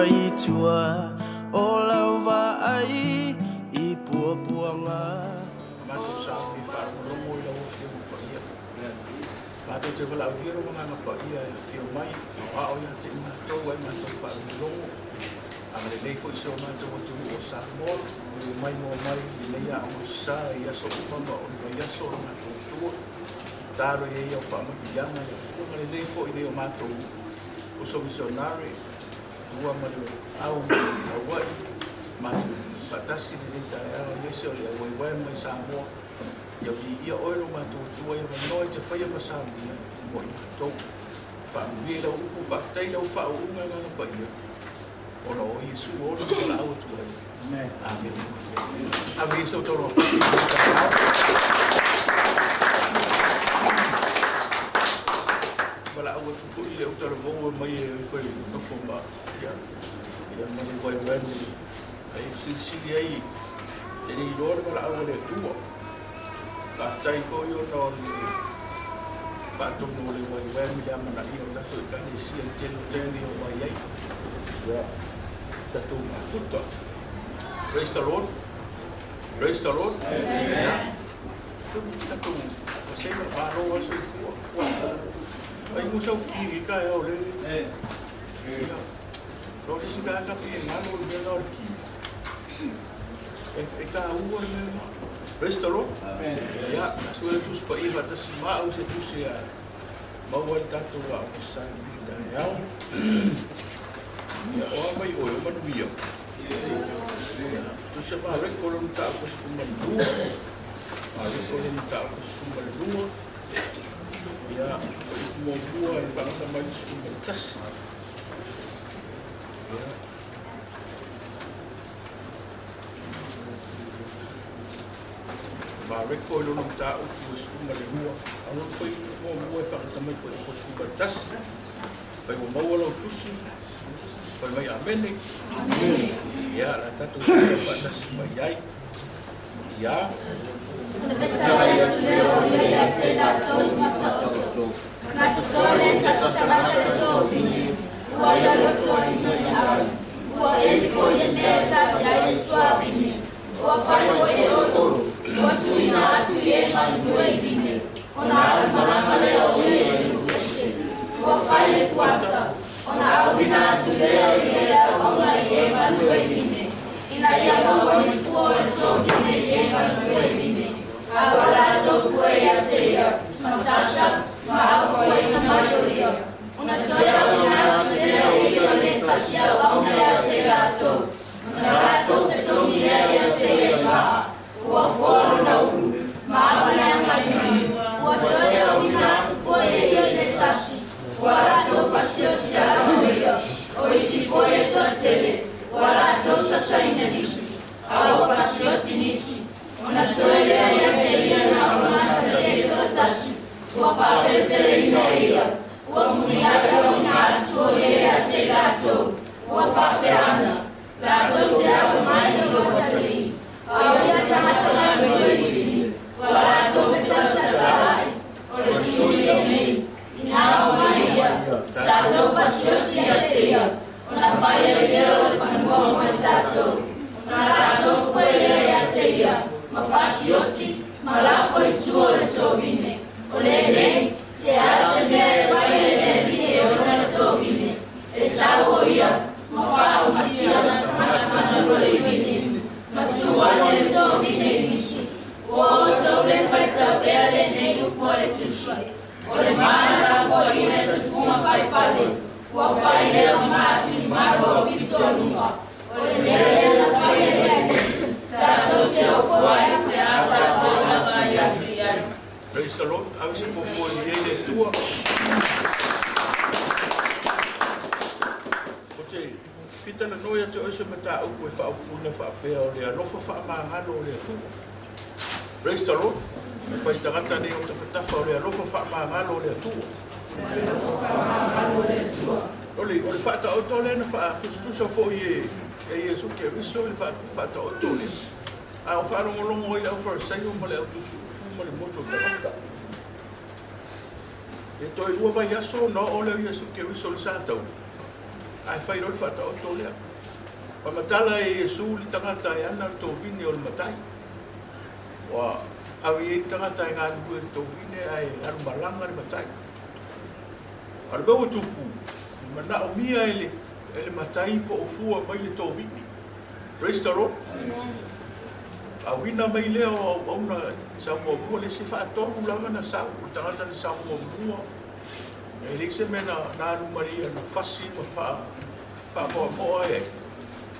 mai tua o lau vaai i puapuaga. Matou sapi faalogologo i lau Afioga Paia. Matou te valaaulia lou Agaga Paia e afio mai, aoao ia te i matou ai matou faalogologo. Agalelei foi si o matou atunuu o Samoa, ua mai moa mai lenei aoga sa i aso uma ma o le vaiaso o le matou Atua. Tatalo i ai au faamanuiaga le Atua, agalelei foi i nai o matou uso misionare, tua ma le au ma le Hawaii, matou faatasi lenei taeao aemaise o le auaiwae mai Samoa. Ia viia oe lo matou Atua, ia manoa i te faia ma saunia mo i matou. Faamanuia i lau upu, faafetai i lau faauuga Agaga Paia, ona o Iesu o ola ma valaau atu ai. Amene. Ave ia sau taulaga pasi i lenei taeao. Valaau atu foi i le utalavou e mai e koe nofo ma ia, ia ma le YOM ai silisili ai e le iloa le valaau a le Atua. Faafetai foi ona o le faatonu o le YOM i le amanaia o tatou Ekalesia i le tele o taimi e omai ai. Ia, tatou mafuta. Praise the Lord. Praise the Lord. Amen. Tatou vasega malo a soifua. Ai mo sau ki ka e o le. Ia. Lo le sika ka fi e ngalo le mea o le ki. E ka ua le mea. Praise the Lord. Amen. Ia, asu le tusi paia faatasi ma au se tusi a maua ai tatou aoga sa i le taeao. Ia, o a mai oe, o manuia. Tusi Mareko lona mataupu 12. Mareko lona mataupu 12. Ia, o upu muamua e faagata mai le 11. Ia. Mareko i lona mataupu e 12. A o lona foi muamua e faagata mai foi i le 11. Fai ua maua lau tusi, fai mai amene. Ia, la tatou sia faatasi mai ai. Ia. Praise the Lord. Ave se puapua i ai le Atua. O te fitalanoa ia te oe se mataupu e faaupuina faapea o le alofa faamagalo o le Atua. Praise the Lord. E fai tagata nei o tafatafa o le alofa faamagalo o le Atua. O le faataoto lea na faatusatusa foi e Iesu Keriso i le faataoto lea. A o faalogologo ai le aufarisaio ma le autusiupu ma le moto tagata. E toe lua vaiaso ona oo lea o Iesu Keriso i le sa tauli. Ae fai loa le faataoto lea. Faamatala e Iesu le tagata e ana le tovine o le matai. Ua ave i ai le tagata e galulue i le tovine ae alu malaga le matai. A o le mea ua tupu, e manaomia e le, e le matai po o fua mai le tovine. Praise the Lord. Auina mai lea o auauna sau muamua, le isi faatolu lava na sau, o le tagata na sau muamua. E leai se mea na, na alu mai ia na fasi ma faa, faamoamoa ai ai.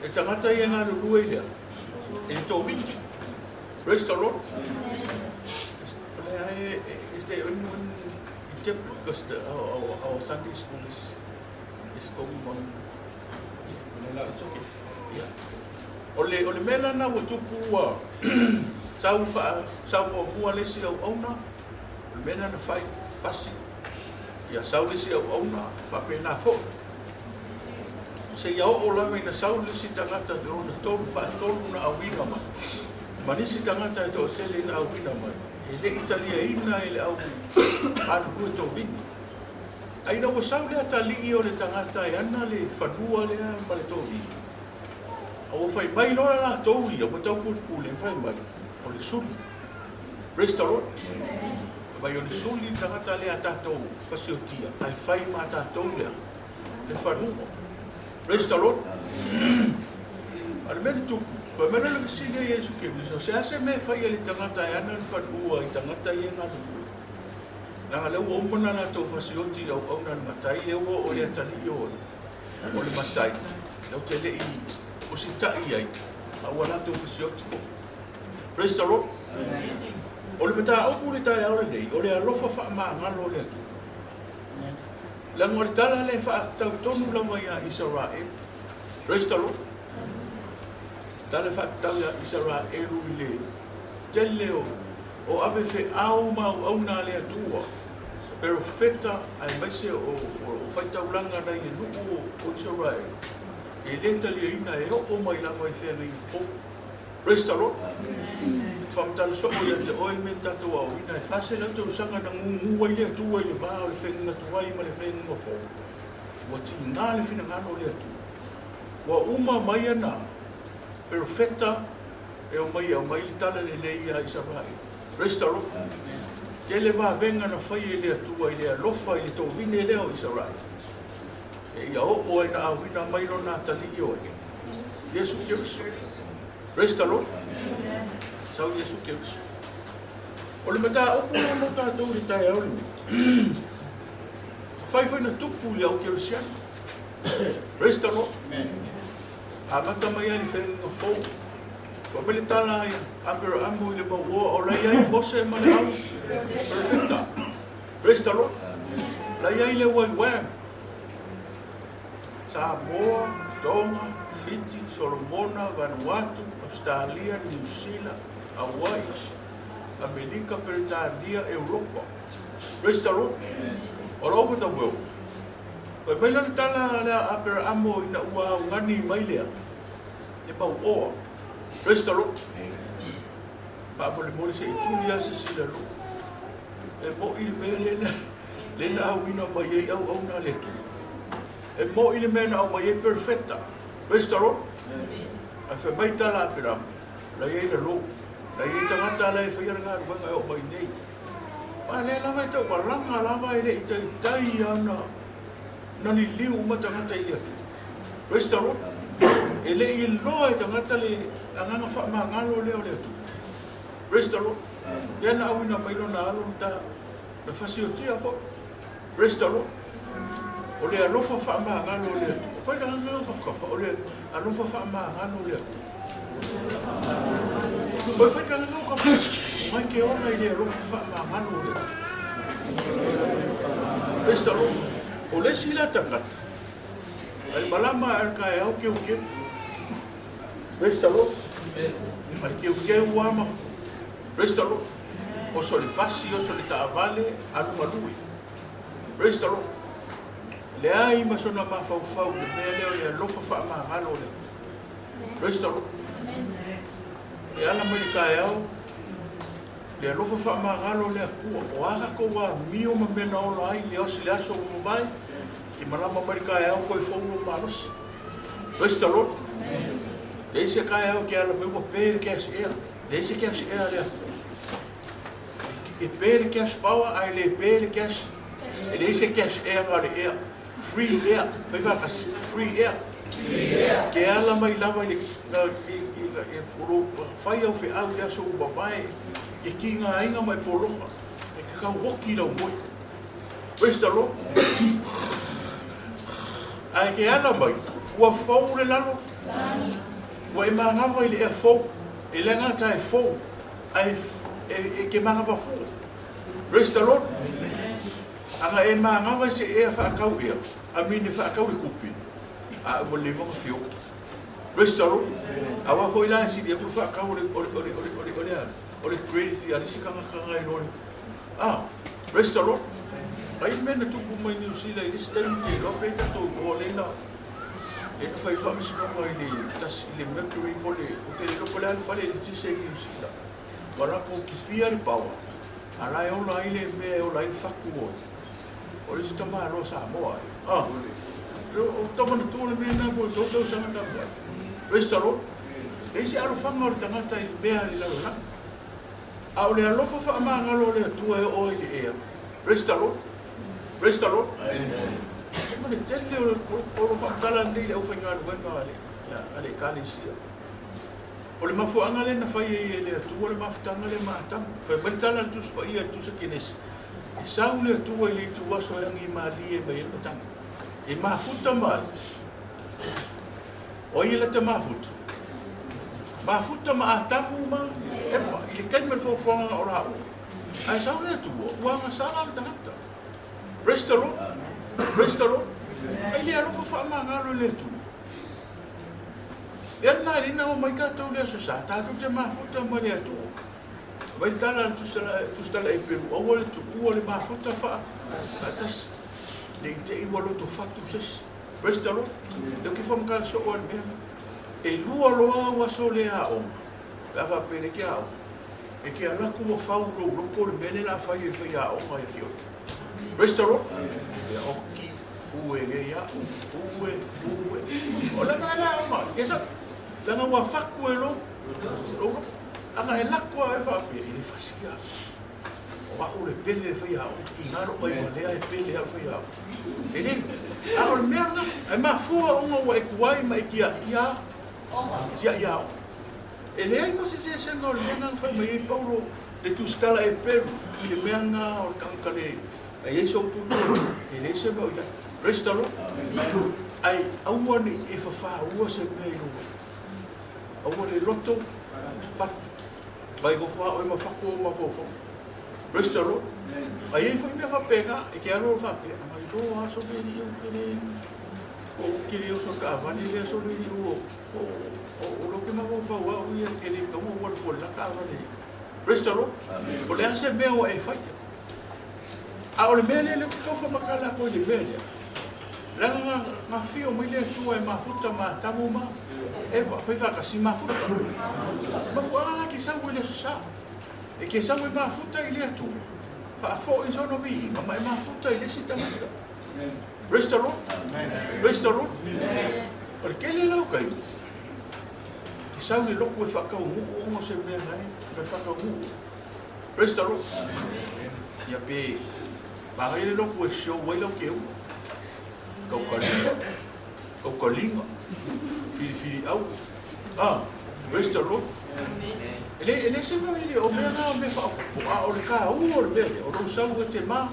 E tagata ia galulue i lea, e le tovine. Praise the Lord. Is there anyone interpret because our Sunday school is going on? It's okay. Yeah. O le mea lana ua tupu ua sau faa sau muamua le isi auauna, o le mea lana fai fasi. Ia sau le isi auauna faapena foi. Seia oo lava ina sau le isi tagata lona tolu faatolu na auina mai. Ma nisi tagata e toatele na auina mai. E le i taliaina e le au galulue tovine. Ai na ua sau lea talii o le tagata e ana le fanua lea ma le tovine. A ua fai mai loa latou ia, ua tau pulepule, fai mai, o le suli. Praise the Lord. Mai o le suli le tagata lea tatou fasiotia, ae fai ma tatou lea, le fanua. Praise the Lord. A le mea le tupu, fai mai le fesili a Iesu Keriso, se a se mea fai e le tagata e ana le fanua i tagata ia galulue. Leaga lea ua uma na latou fasioti auauna le matai, lea ua oo i le atalii o o le matai, lau te lei usita'i ai, a ua latou fasioti. Praise the Lord. O le mataupu le taeao lenei, o le alofa faamagalo o le Atua. Leaga o le tala lea e faatatau lava ia Isaraelu. Praise the Lord. Tala e faatatau ia Isaraelu i le tele o ave feau ma auauna a le Atua. Perofeta aemaise o faitaulaga nai le nuu o Isaraelu. E le taliaina e oo mai lava i feagaiga fou. Praise the Lord. Faamatala soo ia te oe me tatou aoina e 400 tausaga na gugu ai le Atua i le va o le feagaiga tuai ma le feagaiga fou. Ua tiga le finagalo o le Atua. Ua uma mai ana perofeta e o mai au mai le tala lelei ia Isaraelu. Praise the Lord. Tele vavega na fai e le Atua i le alofa i le tovine lea o Isaraelu. E ia oo ai na auina mai lona atalii o e. Iesu Keriso. Praise the Lord. Sau Iesu Keriso. O le mataupu la mo tatou i le taeao lenei. Fai fai na tupu i le au kerisiano. Praise the Lord. Amata mai ai le feagaiga fou. Ua mai le tala ai Aperahamo i le mauoa o lai ai Mose ma le au perofeta. Praise the Lord. Lai ai le YWAM. Samoa, Tonga, Fiti, Solomona, Vanuatu, Australia, New Zealand, Hawaii, Amerika, Peretania, Europa. Praise the Lord. All over the world. Fai mai la le tala lea Aperahamo ina ua augani mai lea. E mauoa. Praise the Lord. Faamolemole se i tuli a se sila lo. E mo'i le mea lena, lena auina mai ai auauna a le Atua. E mo'i le mea na au mai ai perofeta. Praise the Lord. Ae fai mai tala Aperahamo. La i ai le lo. La i ai tagata la e faia le galuega e oo mai nei. Ma lea lava e tau malaga lava e le i taitai ana na liliu uma tagata i le Atua. Praise the Lord. E le i loa e tagata le agaga faamagalo lea o le Atua. Praise the Lord. Ia na auina mai lona alo na na fasiotia foi. Praise the Lord. O le alofa faamagalo o le Atua. Fai le agaga kafakafa o le alofa faamagalo o le Atua. Fai fai le agaga kafa. Mai ke ola i le alofa faamagalo o le Atua. Praise the Lord. O le isi la tagata. Ai malama e ka e au keu keu. Praise the Lord. Ai keu keu ama. Praise the Lord. Oso le pasi, oso le taavale, alu galue. Praise the Lord. Le ai ma sona mafaufau le mea lea o le alofa faamagalo o le Atua. Praise the Lord. E ala mai le taeao, le alofa faamagalo o le Atua. O a tatou amio ma mea na ola ai le osi le aso ua mavae. Ke malama mai le taeao toe fou lou malosi. Praise the Lord. Leai se taeao e te ala mai ua pe le gas ea. Leai se gas ea lea. E pe le gas power ae le pe le gas. E leai se gas ea na o le ea. Free air. Fai faatasi. Free air. Ke ala mai lava i le i o fai au feau i le aso ua mavae e kigaina ma e pologa e te tau oki lau moe. Praise the Lord. Ae ke ala mai, ua fou le lalo. Ua e manava i le ea fou. E le gata e fou, ae e ke manava fua. Praise the Lord. Aga e manava i se ea whaakau ea, a mine whaakau le kupi, a ua leva ona fioki. Praise the Lord. Aua foi la e sili atu le whaakau o le, o le, o le, o le, o le, o le, o le credit a le isi tagata i lo le. Ah, praise the Lord. Ai le mea na tupu mai Niu Sila i le isi taimi ke iloa pe tatou iloa lena lena fai faamasinoga i le tasi i le Mercury po le ou te le iloa po o le a le fale eletise i Niu Sila. Ua latou kipia le power a la e ola ai le mea e ola ai le fatu o o le isi tamaloa Samoa ai. Ah, o tau manatua le mea lena mo le tou tausaga talu ai. Praise the Lord. Leai se alofaga o le tagata i le mea i le lalolagi. A o le alofa faamagalo o le Atua e oo ai i le ea. Praise the Lord. Praise the Lord. Amen. Ma le tele o lo faamatala lenei i le aufaigaluega a le Ekalesia. O le mafuaaga lea na fai ai e le Atua le mafutaga lea ma Atamu. Fai mai le tala a le Tusi Paia i le Tusi a Kenesi, E sau le Atua i le ituaso e agimalie mai ai le matagi. E mafuta mai. O ai e lata mafuta? Mafuta ma Atamu ma Epa i le taimi o le foafoaga o laua. Ae sau le Atua, ua agasala le tagata. Praise the Lord. Praise the Lord. Ai le alofa faamagalo i le Atua. Ea lena e lina o mai tatou le aso sa, tatou te mafuta ma le Atua. Vai le tala a le Tusitala e pelu, aua le tuua le mafuta faatasi. Ne i te i ua loto fatu se isi. Praise the Lord. Lea ou te whamakala soo a le mea. E lua loa au aso le aoga. Pe a faapea le ke aoga. E ke ala atu ua fau lou loko le mea le la fai e fai aoga e fio. Praise the Lord. Ia oki, ue le ia, ue, ue. O lana e la aoga. Yes, lana ua faku e lou, lou loko. Ana e lako a e faapea, e le fasia. O a'u le pele le faiaoga, i ngaro mai ma lea e pele a'u faiaoga. E le, a o le mea lena, ae mafua ona ua e tuai ma e tia'i a, tia'i aoga. E leai ma se eseesega o le mea lena na fai mai ai Paulo le tusitala Eperu i le mea lena o le tagata le, a i ai sou tutu, e leai se mea o i ai. Praise the Lord. Ae aua ne i e fafāua se mea i lou loto. Aua le loto fatu. Mai nofo lava oe ma fatu ou mafaufau. Praise the Lord. A i ai foi mea faapena, e te alu alu faapea, a mai loa aso le alii ou te le, ou te le oso i le taavale lea aso le alii o, o, o, o lea ou te mafaufau au ia e le taua ua alu fua i le la taavale. Praise the Lord. O le a se mea ua e faia? A o le mea lea, lea ou te tau faamatala atu ai i le mea lea, leaga na, na afio mai le Atua e mafuta ma Atamu ma Eva, fai faatasi, mafuta. Mafuaaga la ke sau ai le Aso Sa. E ke sau e mafuta i le Atua, faafoi sona viiga ma e mafuta i le isi tagata. Praise the Lord. Praise the Lord. O le tele la o taimi, ke sau le lotu e faataunuu ona o se mea na e, e faataunuu. Praise the Lord. Ia pe manaia le lotu e show ai lau keuga. Kaukaliga. Kaukaliga. Filifili au. Ah, praise the Lord. E le, e le se mea i le, o mea na o mea faaopoopo, a o le taua o le mea lea, o lou sau e te ma,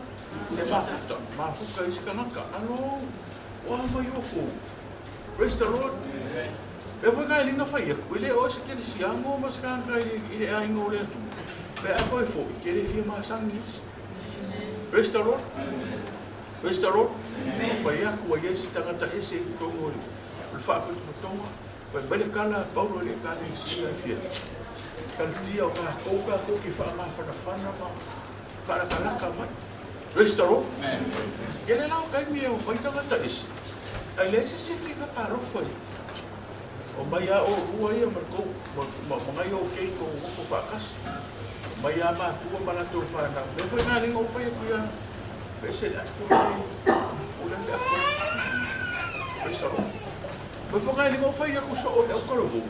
te mafuta, mafuta i se tagata, alo, o a mai oukou. Praise the Lord. Mea foi na e le na fai atu, e le o se kerisiano ma se tagata i le aiga o le Atua. Pe a toe foi, ke le fia masani isi. Praise the Lord. Praise the Lord. Fai atu ai se tagata ese i totonu o le faapitotoga. Fai mai le tala a Paulo i le Ekalesia e fia talutia o tatou, tatou te faamafanafana ma faalakalaka mai. Praise the Lord. Ke le la o taimi e o fai tagata ese. Ai leai se isi e fia alofa i. O mai a o lua ia ma le tou, ma nai o keiki o nofo faatasi. O mai a matua ma latou whanau. Mea foi nā lenga o fai atu ia, pe se le atu le o le mea fou. Praise the Lord. Ma whangai ni ngō whai aku so o le au karavu.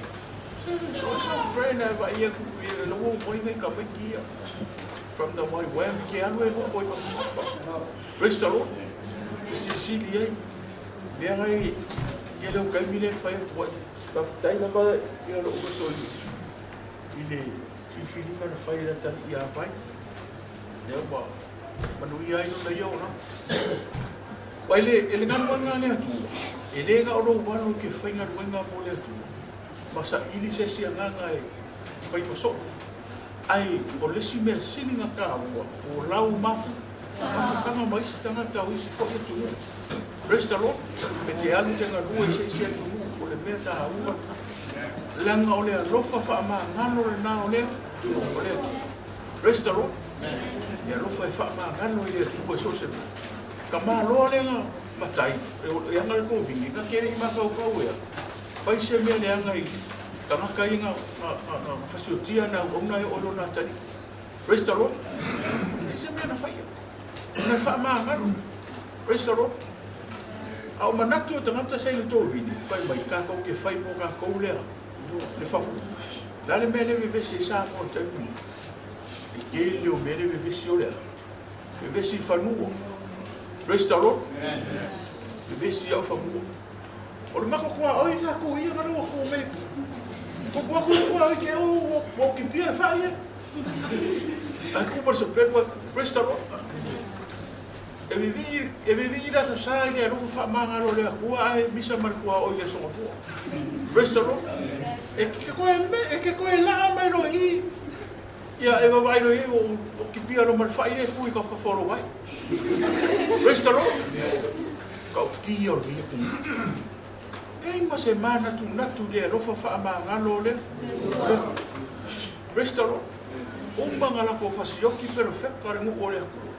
Se so so friend a va ia ku ia lo mo moi ngai ka mai kia. From the my wham ke alu e mo koi ka. Praise the Lord. Si si li ai. Mea ngai ia leo kai mile whai aku ai. Whaftai lava ia lo uka toi. I le filifiliga na fai la tali ia vai. Lea ua manuia ai lona ia ona. Wa ele ele galuega a le Atua, e le na o lou alu ke fai galuega mo le Atua, ma saili se isi agaga e fai ma soo. Ai o le isi mea sili na taua, o lau mafu, mafutaga ma isi tagata o isi foi atunuu. Praise the Lord. E te alu te galue i se isi atunuu, o le mea taua, leaga o le alofa faamagalo lena o le o le Atua. Praise the Lord. E alofa e faamagalo i le Atua i so o se mea. Ka maloa lea na matai, e aga le kovini, na te le i mafaufau ea, fai se mea leaga i tagata ia na fasiotia na auauna e oo i lona atalii. Praise the Lord. E se mea na faia. Na faamagalo. Praise the Lord. A o manatu o tagata sa i le tovini, fai mai, kākou te fai mo kākou lea, le fafo. La le mea le vevesi ai Samoa i taimi nei. E tele o mea le vevesi o lea. Vevesi i fanua. Praise the Lord. Vevesi au fanua. O le mako kua oi sa ku ia na lua ku me. Ko kua ku kua oi te o o ki pia fa ia. Ai ku par se perua. Praise the Lord. E vivi e vivi la sa sa ia alofa faamagalo le Atua ae misa ma le tuaoi i le aso gafua. Praise the Lord. E ke koe me e ke koe laa mai loa i ia e vavaai loa i ai o kipia loa ma le fai le ku i ka whakawharo ai. Praise the Lord. Ka o ki o le ku. E ma se manatu natu le alofa faamagalo le. Praise the Lord. Uma nga lako fasioki pero feka le nuu o le Atua.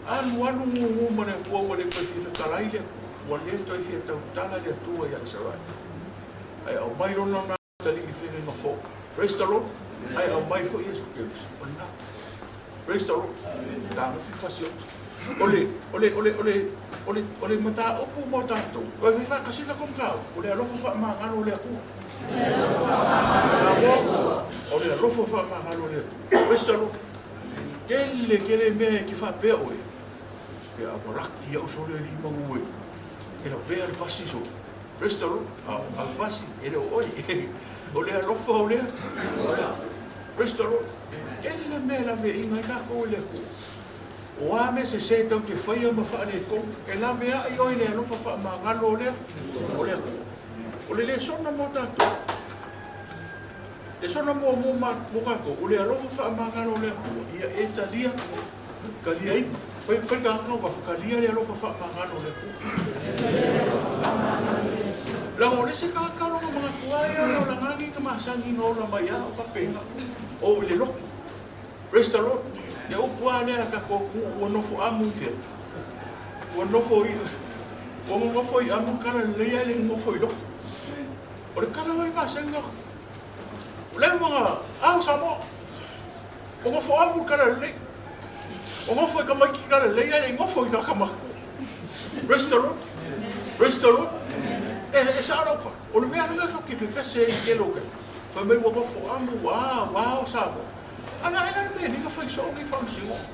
Alu alu gugu ma le Atua ua le toe fia fetalai le Atua, ua le toe fia tautala le Atua ia Isaraele. Ae aumai lona na atalii i fegaiga fou. Praise the Lord. Ae aumai foi Iesu Keriso. O lena. Praise the Lord. Tagofi fasioti. O le, o le, o le, o le, o le, o le mataupu mo tatou, o e faatasi la kou mataupu, o le alofa faamagalo o le Atua. O le alofa faamagalo o le Atua. Praise the Lord. Tele tele mea e te faapea oe, e a ua laki au sole alii magu e, e lavea le pasi sole. Praise the Lord. A, a pasi, e le o oe. O le alofa o lea. Praise the Lord. Tele mea e laveaiga ai tatou e le Atua. O a mea sesē tau te faia ma faaletonu, e laveai oe i le alofa faamagalo o le, o le Atua. O le lesona mo tatou. Lesona muamua ma mo tatou, o le alofa faamagalo o le Atua, ia e talia, talia ina. Fai, fai ka anga uafu, talia le alofa faamagalo o le Atua. Leaga o le isi tagata o lona manatu lava ia o le olaga na masani na ola mai lava o faapena, o i le lotu. Praise the Lord. Le upu lava lea a tatou atunuu ua nofo amu i fea? Ua nofo i, ua nonofo i amu tala lelei ae le nonofo i lotu. O le tala oi masani na O le aumaga ao Samoa. O nofo amu i tala lelei. O nofo i tamaiti tala lelei ae le nofo i tagata matutua. Praise the Lord. Praise the Lord. E, e sao lau tala. O le mea lea tatou te pepese ai i tele o taimi. Fai mai ua nofo amu, ua a, ua ao Samoa. A o le a ea la le mea e liga fai soo nei faamasinoga?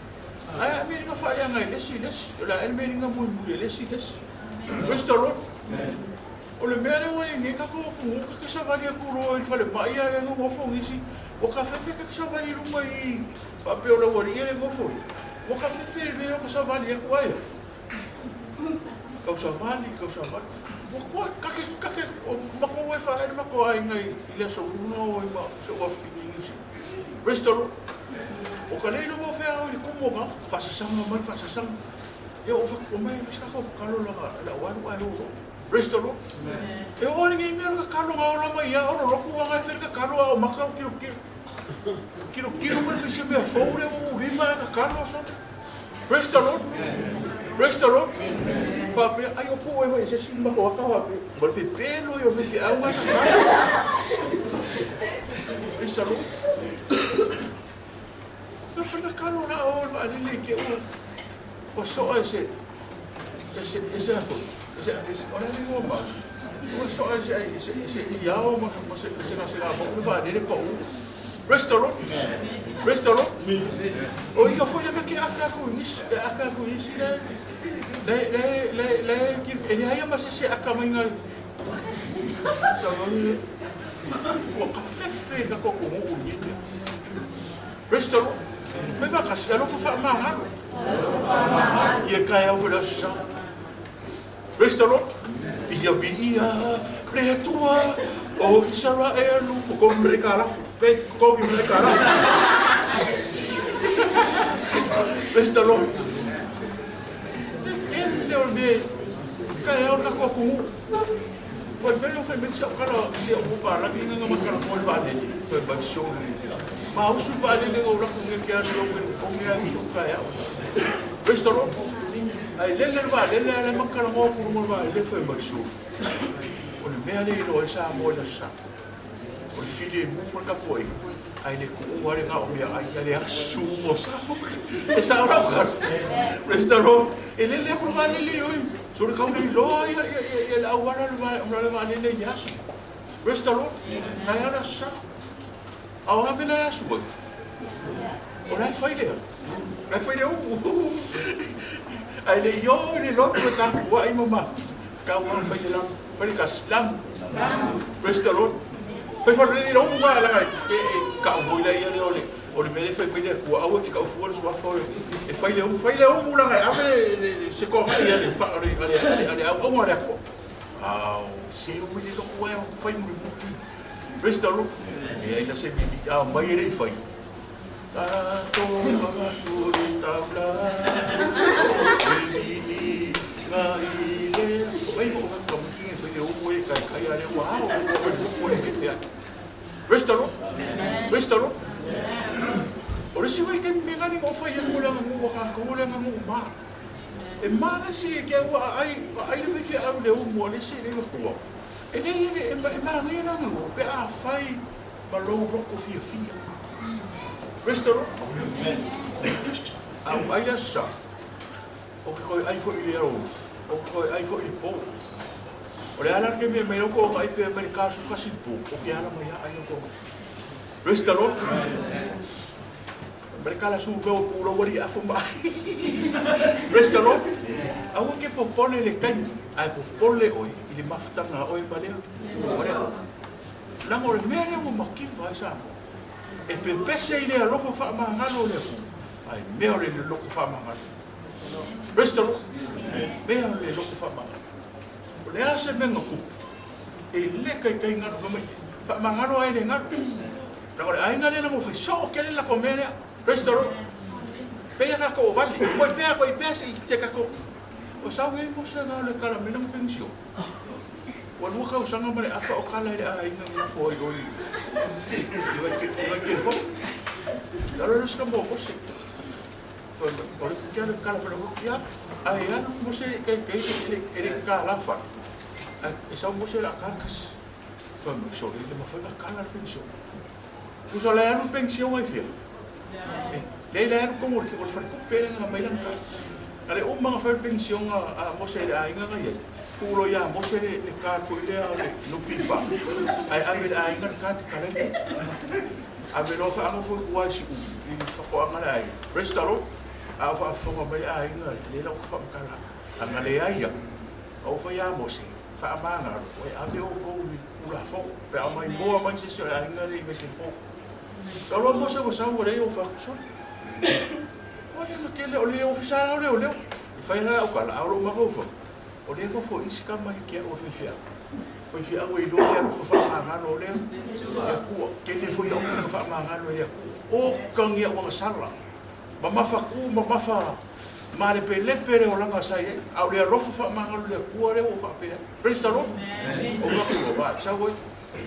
Ae a le mea e liga faaleaga e le isi i le isi? O le a ea le mea e liga mulimuli e le isi i le isi? Praise the Lord. O le mea lea ua i ai nei tatou atunuu, ta te savali atu loa i le falemai a lea nonofo nisi, ua tafefe ta te savali i luga i faapea o le aualii e le nofo ia, ua tafefe i le mea ua savali atu ai a. Tau savali, tau savali. Ua koa, ta te, ta te, o matou e faaele matou aiga i le aso luna o i ma se ua fini nisi. Praise the Lord. O ka le iloa o fea au i le tumu o ka faasasaga mai, faasasaga. Ia o fa, o mai, mai sa ka kalo laga, la o alu ai o lo. Praise the Lord. E oo ai lenei mea o le tatalo na ola mai ia olo lotu aga e fai le tatalo a o maka o tilotilo. Tilotilo mai pe se mea fou lea ua ou lima e tatalo so. Praise the Lord. Praise the Lord. Faapea, ai o pu e mai se si mato aka faapea. Ma le pepelo ia o faifeau ga e tatalo. Praise the Lord. Na fai tatalo la o le vaalele i te ua soa e se. E se ako. E se e o le ni ma. O so e se e se e se i ao ma ma se se na se na mo va le pa u. Restaurant. Restaurant. O i ka foi le ke aka ko ni aka ko ni si le le le le le ki e ia ma se se aka mai ngai. Sa no ua ka fefe ka ko ko o ni. Restaurant. Me va ka se alo fa ma ha. Ia kai au le sa. Restaurant. Ia bi ia le tua o Israel ko me ka la pe ko me ka la. Restaurant. E le o de kai au ka ko ko. Foi bem, eu fui bem, se o cara, se o para que não me cara foi vale, foi bem show. Mas o vale não o com que era o com que era o kai. Restaurant. Ai le le vale, le le makara mo ku mo vale, le foi bem show. O le mea le lo sa mo le sa. O le fili mo por ka foi. Ai le ku o le nga o mea ai le asu mo sa. E sa ora ka. Restaurant. E le le por vale le oi. So le kau le lo ia ia ia la wala le vale le vale le yas. Restaurant. Na ia sa. Au ha vela asu. O la fai le. La fai le u. Ai le yo le lo ko ta wa i mama. Ka wa fai le lam. Fai ka slam. Restaurant. Fai fa le lo ma la e ka o le ia le ole. O le mele fai le ku au ke ka fu le swa fo. E fai le u la ga ave se ko ia le fa le le le au o le ko. Au se o le lo ku e fai mo. Restaurant. E ai la se bi a mai le fai. Ta to ma tu le tabla. E ni ga i le. Oi mo ka ko ki e fai le o e kai kai ale wa o o o le. Restaurant. Restaurant. O le si wai ke me ngani mo fai mo la mo ka ko le mo ma. E ma le si ke wa ai ai le fi au le mo le si le ko. E le e ma le na mo pe a fai ma lo ro ko fi fi. Restaurant. Au ai la sa. O ko ai fo ile ro. O ko ai fo ile po. O le ala ke me me lo ko ai pe me ka su ka si po. O ke ala mai ai ko. Restaurant. Mereka su go pulo wali afu ma. Restaurant. Au ke popole le kai. Ai popole oi ile maftanga oi balea. Ore. La mo le mere mo makifa sa. E pepese ile alofo fa mangalo le ku. Ai me ole le loko fa mangalo. Restaurant. Me ole le loko fa mangalo. O le ase menga ku. E le kai kai ngaro fa mai. Fa mangalo ai le ngaro. La ole ai ngale la mo fa so ke le la komere. Restaurant. Pea ka ko vale. Koi pea koi pea si te ka ko. O sa we mo sa na le kala me no pensio. O lu ka usanga mare afa o kala le ai na fo i oi. I ke fo. La ro ska mo ko se. Fo o le kia le kala fo kia. Ai ya mo se ke ke le le kala fa. E sa mo se la carcas. Fo mo so le mo fo la kala pensio. Uso le anu pensio ai fia. Le le anu como o fa ko pere nga mai lang ka. Ale o mga fa pensio nga mo se ai nga nga ye. Pulo ya mo se le ka ko ile a le no pipa. Ai ame ai nga ka ka le. Ame lo fa amo fo wa si u i fa ko nga ai. Restaurant a fa fo mai ai nga le lo fa kala. Anga le ai ya. O fa ya mo se fa manga o ame o ko u la fo. Pe a mai mo mai se ai nga le me ke fo. Kalau mo se sa o le o fa so. O le ma ke le o le ofisa o le o le. Fai ha o kala o ma fo. O le fo fo isi ka mai ke o fi fia. Fo fi au i lo le fo fa ma lo le. Ya ku ke le fo ya o fa ma lo ya. O kang ya o sala. Ma ma fa ku ma ma fa ma le pe le pe le o langa sa ye. Au le ro fo fa ma lo le ku le o fa pe. Praise the Lord. O ka ku ba sa wo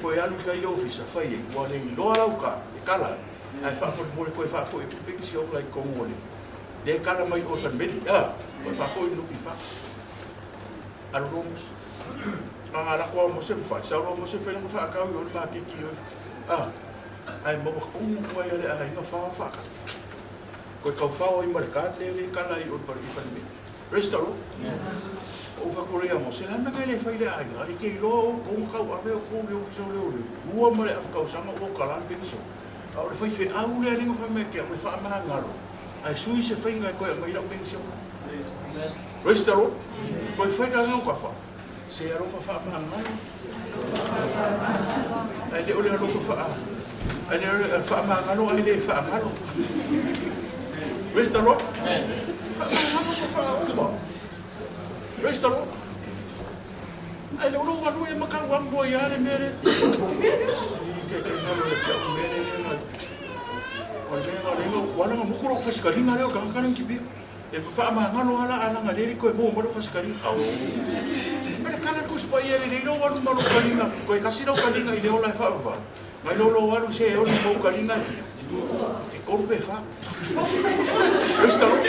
ko ya lu ka i ofisa fa ye. Wa le lo ala ka e kala. Ai fa fo mo ko fa fo e pe si o lai ko mo le. Le kala mai o san meli. Ah, ko fa fo i no pi fa. Aromus. Nga la ko mo se fa. Sa ro mo se fa mo fa ka o ma ke ki. Ah. Ai mo ko mo ai le ai nga fa fa ka. Ko ka fa o i marka le le kala i o par i fa me. Praise the Lord. O whakorea mo, se lana kai le whai le aiga, i ke iloa o kou kau ave o kou le ofisa o leo leo, lua ma le awhakausanga o kalan penso. A o le whai whe au le alinga whai mea kia, o le wha amaha ngaro. Ai sui se whainga e koe a mai lau penso. Praise the Lord. Koe whai ka ngau ka wha. Se alofa wha amaha ngalo. Ai le o le alofa wha ai le o le wha amaha ngalo ai le wha ngalo. Praise the Lord. Wha amaha ngalo ka wha uma. Praise the Lord. Ai le olo walu e makau ambo ia le mere. Ke ke ngalo le kia mere le nga. O le nga le nga wala nga mukuro fasikalinga leo ka karen ki pia. E wha amaha ngalo ala ala nga leri koe mo mo fasikalinga. Au. Mere kala kus pa ia le ro walu malo kalinga. Koe kasi ro kalinga i le ola e wha wha. Mai lolo walu se e oli mo kalinga. E koru pe wha. Praise the Lord.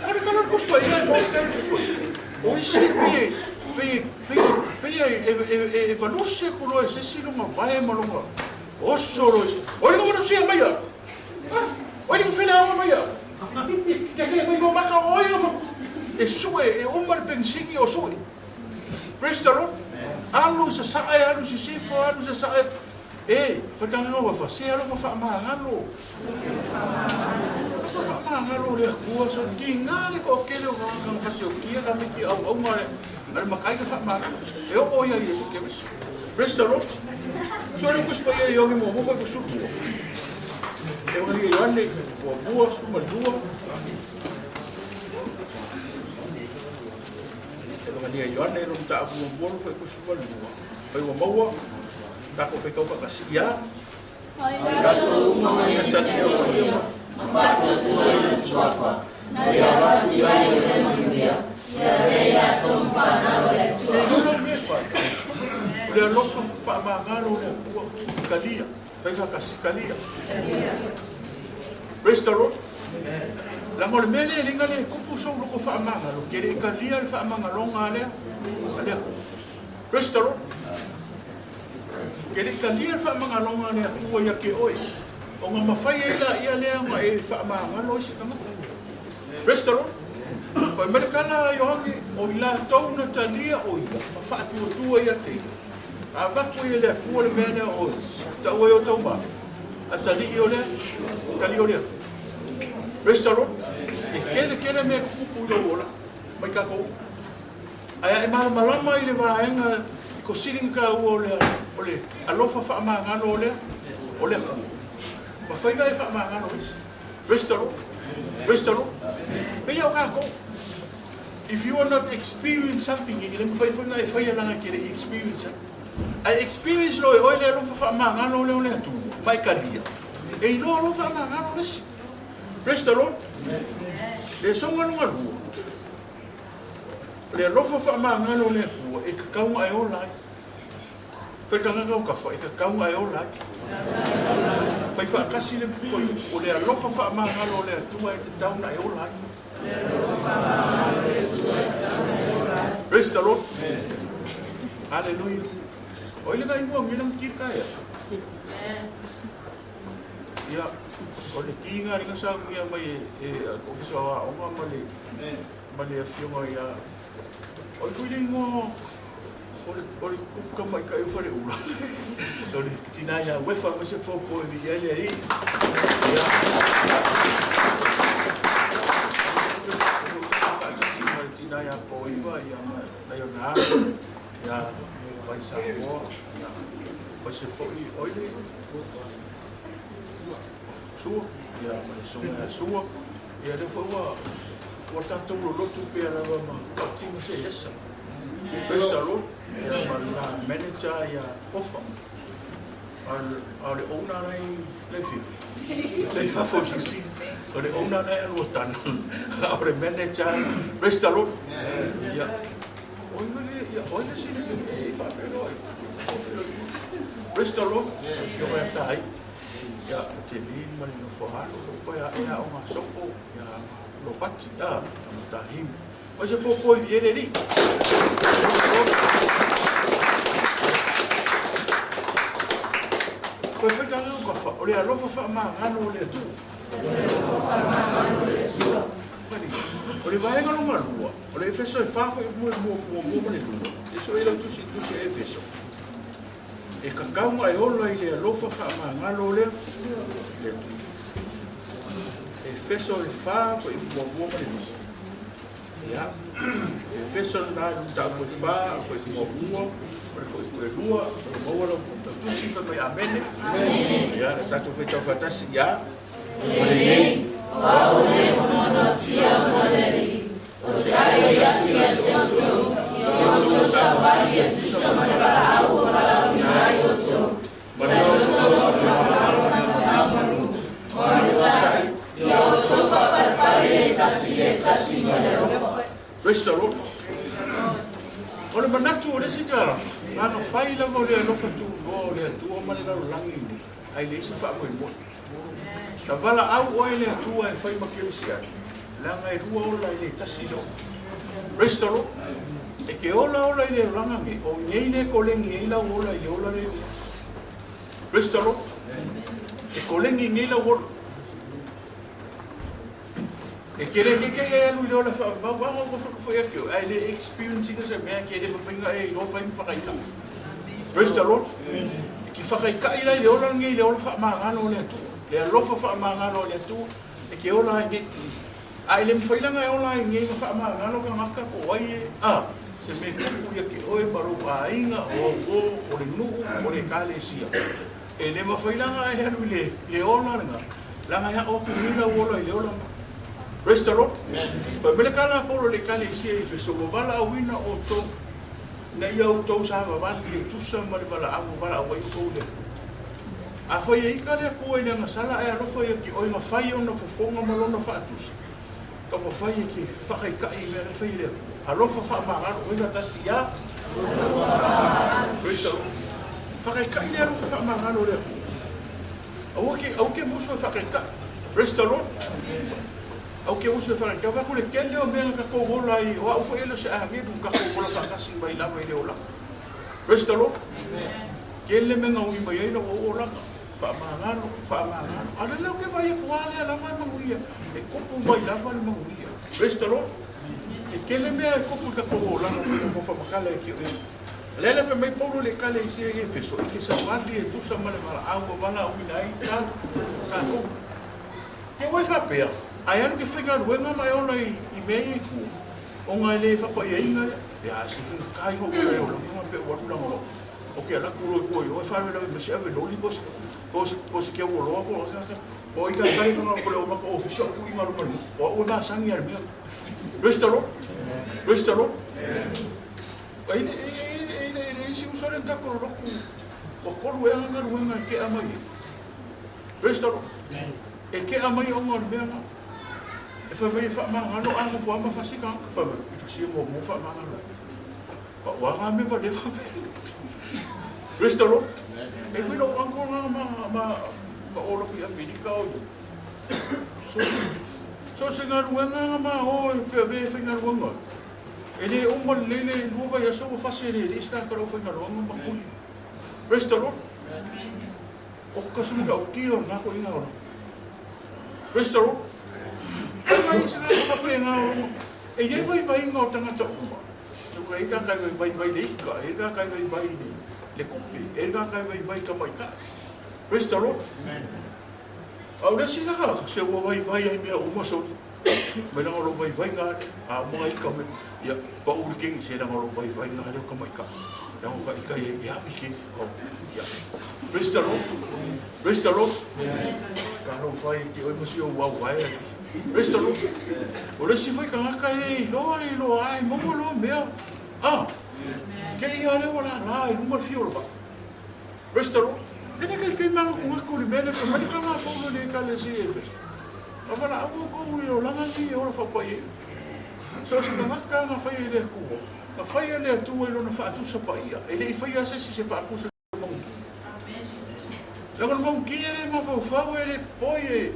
Mere kala kus pa ia e mo kalinga. O isi pe pe pe pe e e valuse kulo e sesi lunga vae malunga. Oso ro. Oi ngo no sia mai. Oi ngo fela o mai. Ke ke ngo maka oi ngo. E sue e umar pensingi o sue. Praise the Lord. Alu sa sa e alu si sifo alu sa sa e. E whakanga wa fa se alo fa ma ngalo. Fa ma ngalo le kua sa ki ngale ko kele o ka ka se o kia ka me ki au au ngare. Ar makai ka fa ma. E o o ia i ke wis. Praise the Lord. So le kus pa ia yogi mo mo ko su. E o ia Ioane o bua su ma dua. E o ia Ioane ro ta afu mo mo ko su ma dua. Pai o maua ta ko fekau ka kasi ia. Ai latou uma ia te ma faatuatua i lona suafa, na ia avatu ai o le manuia, ia avea i latou ma fanau a le Atua. E lolo me whai. O le alofa wha amagalo le akua kalia. Fai whakasi kalia. Praise the Lord. La mo le mele linga le kupu so loko wha amagalo. Ke le kalia le wha amagalonga alea. Alea. Praise the Lord. Ke le kalia le wha amagalonga alea kua ia ke oe. O ngā mawhai e la ia lea ma e wha amagalo i se tangata. Praise the Lord. Pai mere kana Ioangi o i la tau na talia o ia, ma whaatuatua ia te. A vaku ia lea kua le mea lea o tau e o tau ma. A tali i o lea, tali o lea. Praise the Lord. E kere kere mea kupu i o ola, mai kako. Ai e malamalama i le vaenga i ko siringa ka ua o lea, o le alofa wha amagalo o lea, o lea kua. Ma whainga e wha amagalo isi. Praise the Lord. Praise the Lord. Pei au kako. If you are not experience something, i le mwhai whainga e whai alanga ke le experience. I experience lo e oi le alofa wha amagalo le o lea tu, mai kalia. E i loa alofa wha amagalo lesi. Praise the Lord. Le songa lunga lua. Le alofa wha amagalo le atua, e kakaunga e o lai. Whai kangaka o kawha, e kakaunga e o lai. Whai whaakasi le poi, o le alofa wha amagalo le atua e te tauna e o lai. Praise the Lord. Hallelujah. O ile ka ingoa ngilang ki kaya. Ia, o le kinga ringa sa ngia mai e o ki soa o nga ma le afionga ia. O le kuile ingoa o le kuka mai ka e whare ula. O le tina ia wefa mo se popo e ia ia i. Ia. Tina ia po iwa ia ma ia na ia vai sa mo ia vai se foi oi sua ia ma songa sua ia le foi wa o tatou lo lotu pe ala ma ka tinga se esa. Praise the Lord. Ia ma la manager ia ofa. A le owner nei le fi. Le fa fo si. O le owner nei alo tan. O le manager. Praise the Lord. Ia. Oi le ia oi le si le e fa pe lo. Praise the Lord. Ia wa tai. Ia te vi ma le no fo halo lo pa ia ia o nga sopo ia lo pati ia ma tahi. O se popo i ele li. Koe whai ka ngau ka wha, o le alofa wha amagalo o le atua. O le vaega lona lua, o le Efeso e 4 foi muamua ma le lua, e sue lau tusi tusi e Efeso. E kakauga e ola i le alofa faamagalo lea. Le Atua. Efeso e 4 foi muamua ma le lua. Ia, Efeso na lu ta foi 4 foi muamua, o le foi e lua, o maua lau tusi fai mai amene. Ia, le tatou faitau faatasi ia. O lenei, o au le honohonotia ona le Alii, o te ai atu ia te outou, ia outou savali e tusa ma le valaau ua valaauina ai outou, Ma le outou faamamalu, ma le onosai, ia outou faapalepale le tasi le tasi ma le alofa. Praise the Lord. O le manatu o le isi tala, lana fai lava o le alofa tuuloa o le Atua ma le lalolagi nei, ai le isi faamoemoe. Na valaau oe le Atua e fai ma kerisiano, leaga e lua ola i le tasi le ola. Praise the Lord. E ke ola ola i le olaga nei, o nei le kolegi ai lau ola i le ola le lua. Praise the Lord. E kolegi nei lau ola. E ke le ke ke e alu i le ola wha mau anga o whakawhai ake o, ai le experience ina se mea ke le mawhainga e iloa fai ma whakaikai. Praise the Lord. E ki whakaikai lai le ola nei le ola whaamagalo o le Atua. Le alofa whaamagalo o le Atua, e ke ola ai nei. A i le mawhailanga e ola ai nei ma whaamagalo ka ngaka ko ai e, a, se me kuku ia ke oe marou ainga o au o, o le nuu, o le kalesia. E le mawhailanga e alu i le ola lenga, langa ia o tu nila o ola i le ola nga. Praise the Lord. Pa mele kala polo le kalesia i feso, wa wala awina o tō, na ia o tō sa wawali le tusa ma le wala au, wala au ai o tō le. A whai e ika lea kua i le angasala e alofa ia ki oi nga whai ona fofonga ma lona whaatusa. Ka wa whai e ki whakaikai i mea whai lea. Alofa whaamagalo, oina tasi ia. Praise the Lord. Whakaikai le alofa whaamagalo lea kua. Au ke musu e whakaikai. Praise the Lord. Au ke musu e whakaikai. Au whaku le kele o mea ka kou hola i, o au whai elo se ahangebu ka kou hola whakasi mai lava i le ola. Praise the Lord. Kele me ngau i mai ai lau o olanga. Whaamagalo, whaamagalo. Ale leo ke vai e kuale a lava e manguia. E kopu mai lava le manguia. Praise the Lord. E kele mea e kopu ka kou olanga o mo whamakala e ki o. Lele fe mai paulo le kale i se e feso. I ke sawali e tusa ma le wala au wa wala au ina ai ta ka kou. Ke wai whapea. Ai anu ke whainga ruenga mai ola i mea i ku. O ngai le whapa i ainga le. Ia se whinga kai ho e ola. Nga pe warulanga o. O ke alaku roi kua i oe whare lawe mesi ave loli bos. Bos kia ua loa ko. O i ka kai whanga ko le o maka ofisa o kui ngaru manu. O au e masangi ale mea. Praise the Lord. Praise the Lord. Ai le isi usore ka koro roku. O kolu e anga ruenga e ke amai. Praise the Lord. E ke amai o ngā mea ngā. E whai mai e whaamangalo anga fua ma whasika anga. Whai mai, i whasia mō mō whaamangalo. Pa wā ngā me wale whawhe. Praise the Lord. E whai lau ango ngā ma ola kui Amerika o ia. So se ngā ruenga ngā mā o e whia ve whai ngā ruenga. E le uma le le lua vai aso wa whase le le ista ka rau whai ngā ruenga ma kui. Praise the Lord. O kasuma ka uki o ngā ko inga ora. Praise the Lord. E mai se ngā whawhe ngā ora. E ye vai vai ngā o tangata uma. Tuka e ka kai vai vai vai le ika, e ka kai vai vai le kupi, e ka kai vai vai ka mai ka. Praise the Lord. Au le sina ka, se ua vai vai ai mea uma so. Mai langa lo vai vai ngā, a mga ika me, ia, pa uri kengi se langa lo vai vai ngā leo ka mai ka. Langa ka ika e api ke, o, ia. Praise the Lord. Praise the Lord. Ka lo whai ki oi masi o wau vai. Praise the Lord. O le si whai ka ngaka e loa le loa ai, momo loa mea. Ah, ke ia leo la la i luma whio loa. Praise the Lord. Tene kai kai manga ku ngako le mele ka mani ka ngā paulo le ka le si e pes. A wala au kou i o langa ni e ora whapai e. So se ka ngaka ngā whai e lea kua. Ngā whai e lea tua i lona whaatusa pa ia. E le i whai a sesi se whaatusa maungi. Langa no maungi e le mawhauwhau e le poi e.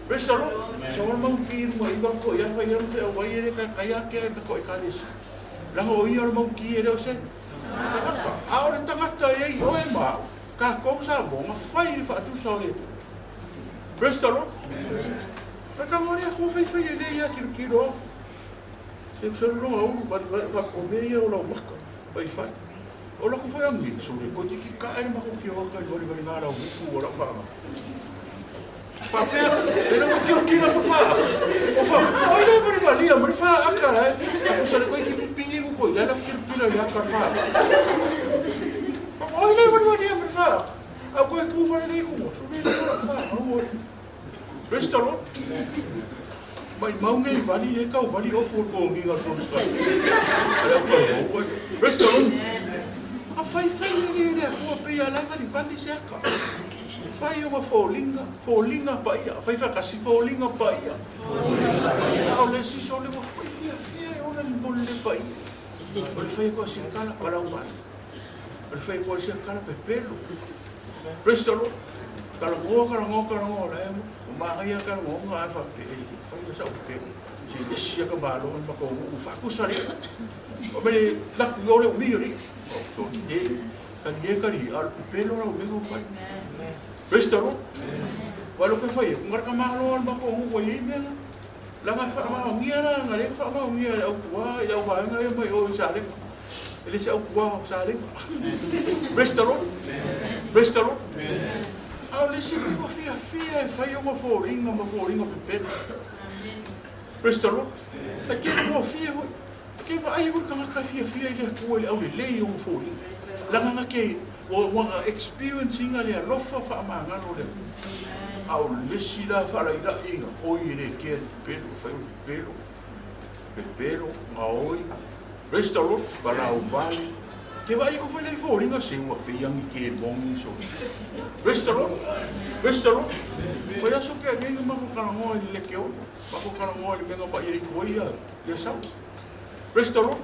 Praise the Lord. So ora maungi i runga i wako i a whai anu te au ai e le kai kai ake ai te ko i kalesi. Langa o ia ora maungi e leo se. Tangata. A ora tangata e i oe mā. Ka kou sa mō ngā whai i whaatusa o le tua. Praise the Lord. Ka ka ngore a kua whai whai e le ia kiro kiro. Se se lo au va va o me ia o lau maka. Vai fai. O la ku fai angi so le ko tiki ka e ma ko ki o ka i wari ngā rau upu o lau whaanga. Whapea, e la ko kiro kira pa wha. O wha, o ile mari valia, mari wha akara e. Ko sa le ko ki pipingi ku ko, ia la kiro kira ia ka wha. O ile mari valia, mari wha. A ko e ku whare nei ku, so le la wha, o. Praise the Lord. Mai maunga i vali e kau vali o fo ko ngi ngā tonu ka. Praise the Lord. A fai fai le le ko pe ia la vali vali se aka. Fai o fōlinga, fōlinga paia, fai whakasi fōlinga paia. O le siso le mo fai fia fia e ona ni mole paia. O le fai ko sikala palau mali. O le fai ko sikala pepelo. Praise the Lord. Karangoa, karangoa, karangoa, la e mo. O mahaia karangoa nga e whape e fai o sa upe. Si isi ka malo ma ko u whakusa le. O mele laku o le umi ri. O toni e ka ni e kari al pepelo ra o mengo fai. Praise the Lord. Walo ke fai, ngar ka malo al ma ko u i mea. La nga fa ma ngia la nga le fa ma ngia au kua i au vaenga e mai o i sa le. Ele se au kua sa le. Praise the Lord. Praise the Lord. A le si ko fia fia e fai o ma fōringa pepelo. Praise the Lord. A ke mo fia ho. Ke va ai ho ka ka fia fia i le ku le au le le o fōringa. La nga ke o wanga experiencing le alofa fa mangalo le. Au le si la fa la ila inga o i le ke pelo fai o pelo. Pepelo ngaoi. Praise the Lord. Bala o vali. Ke vai ko fai le fōringa se ua pe yangi ke bongi so. Praise the Lord. Praise the Lord. Ko ia so ke ngi ma ko karangoa i le ke o. Ma ko karangoa i menga pa i ko ia. Ia sau. Praise the Lord.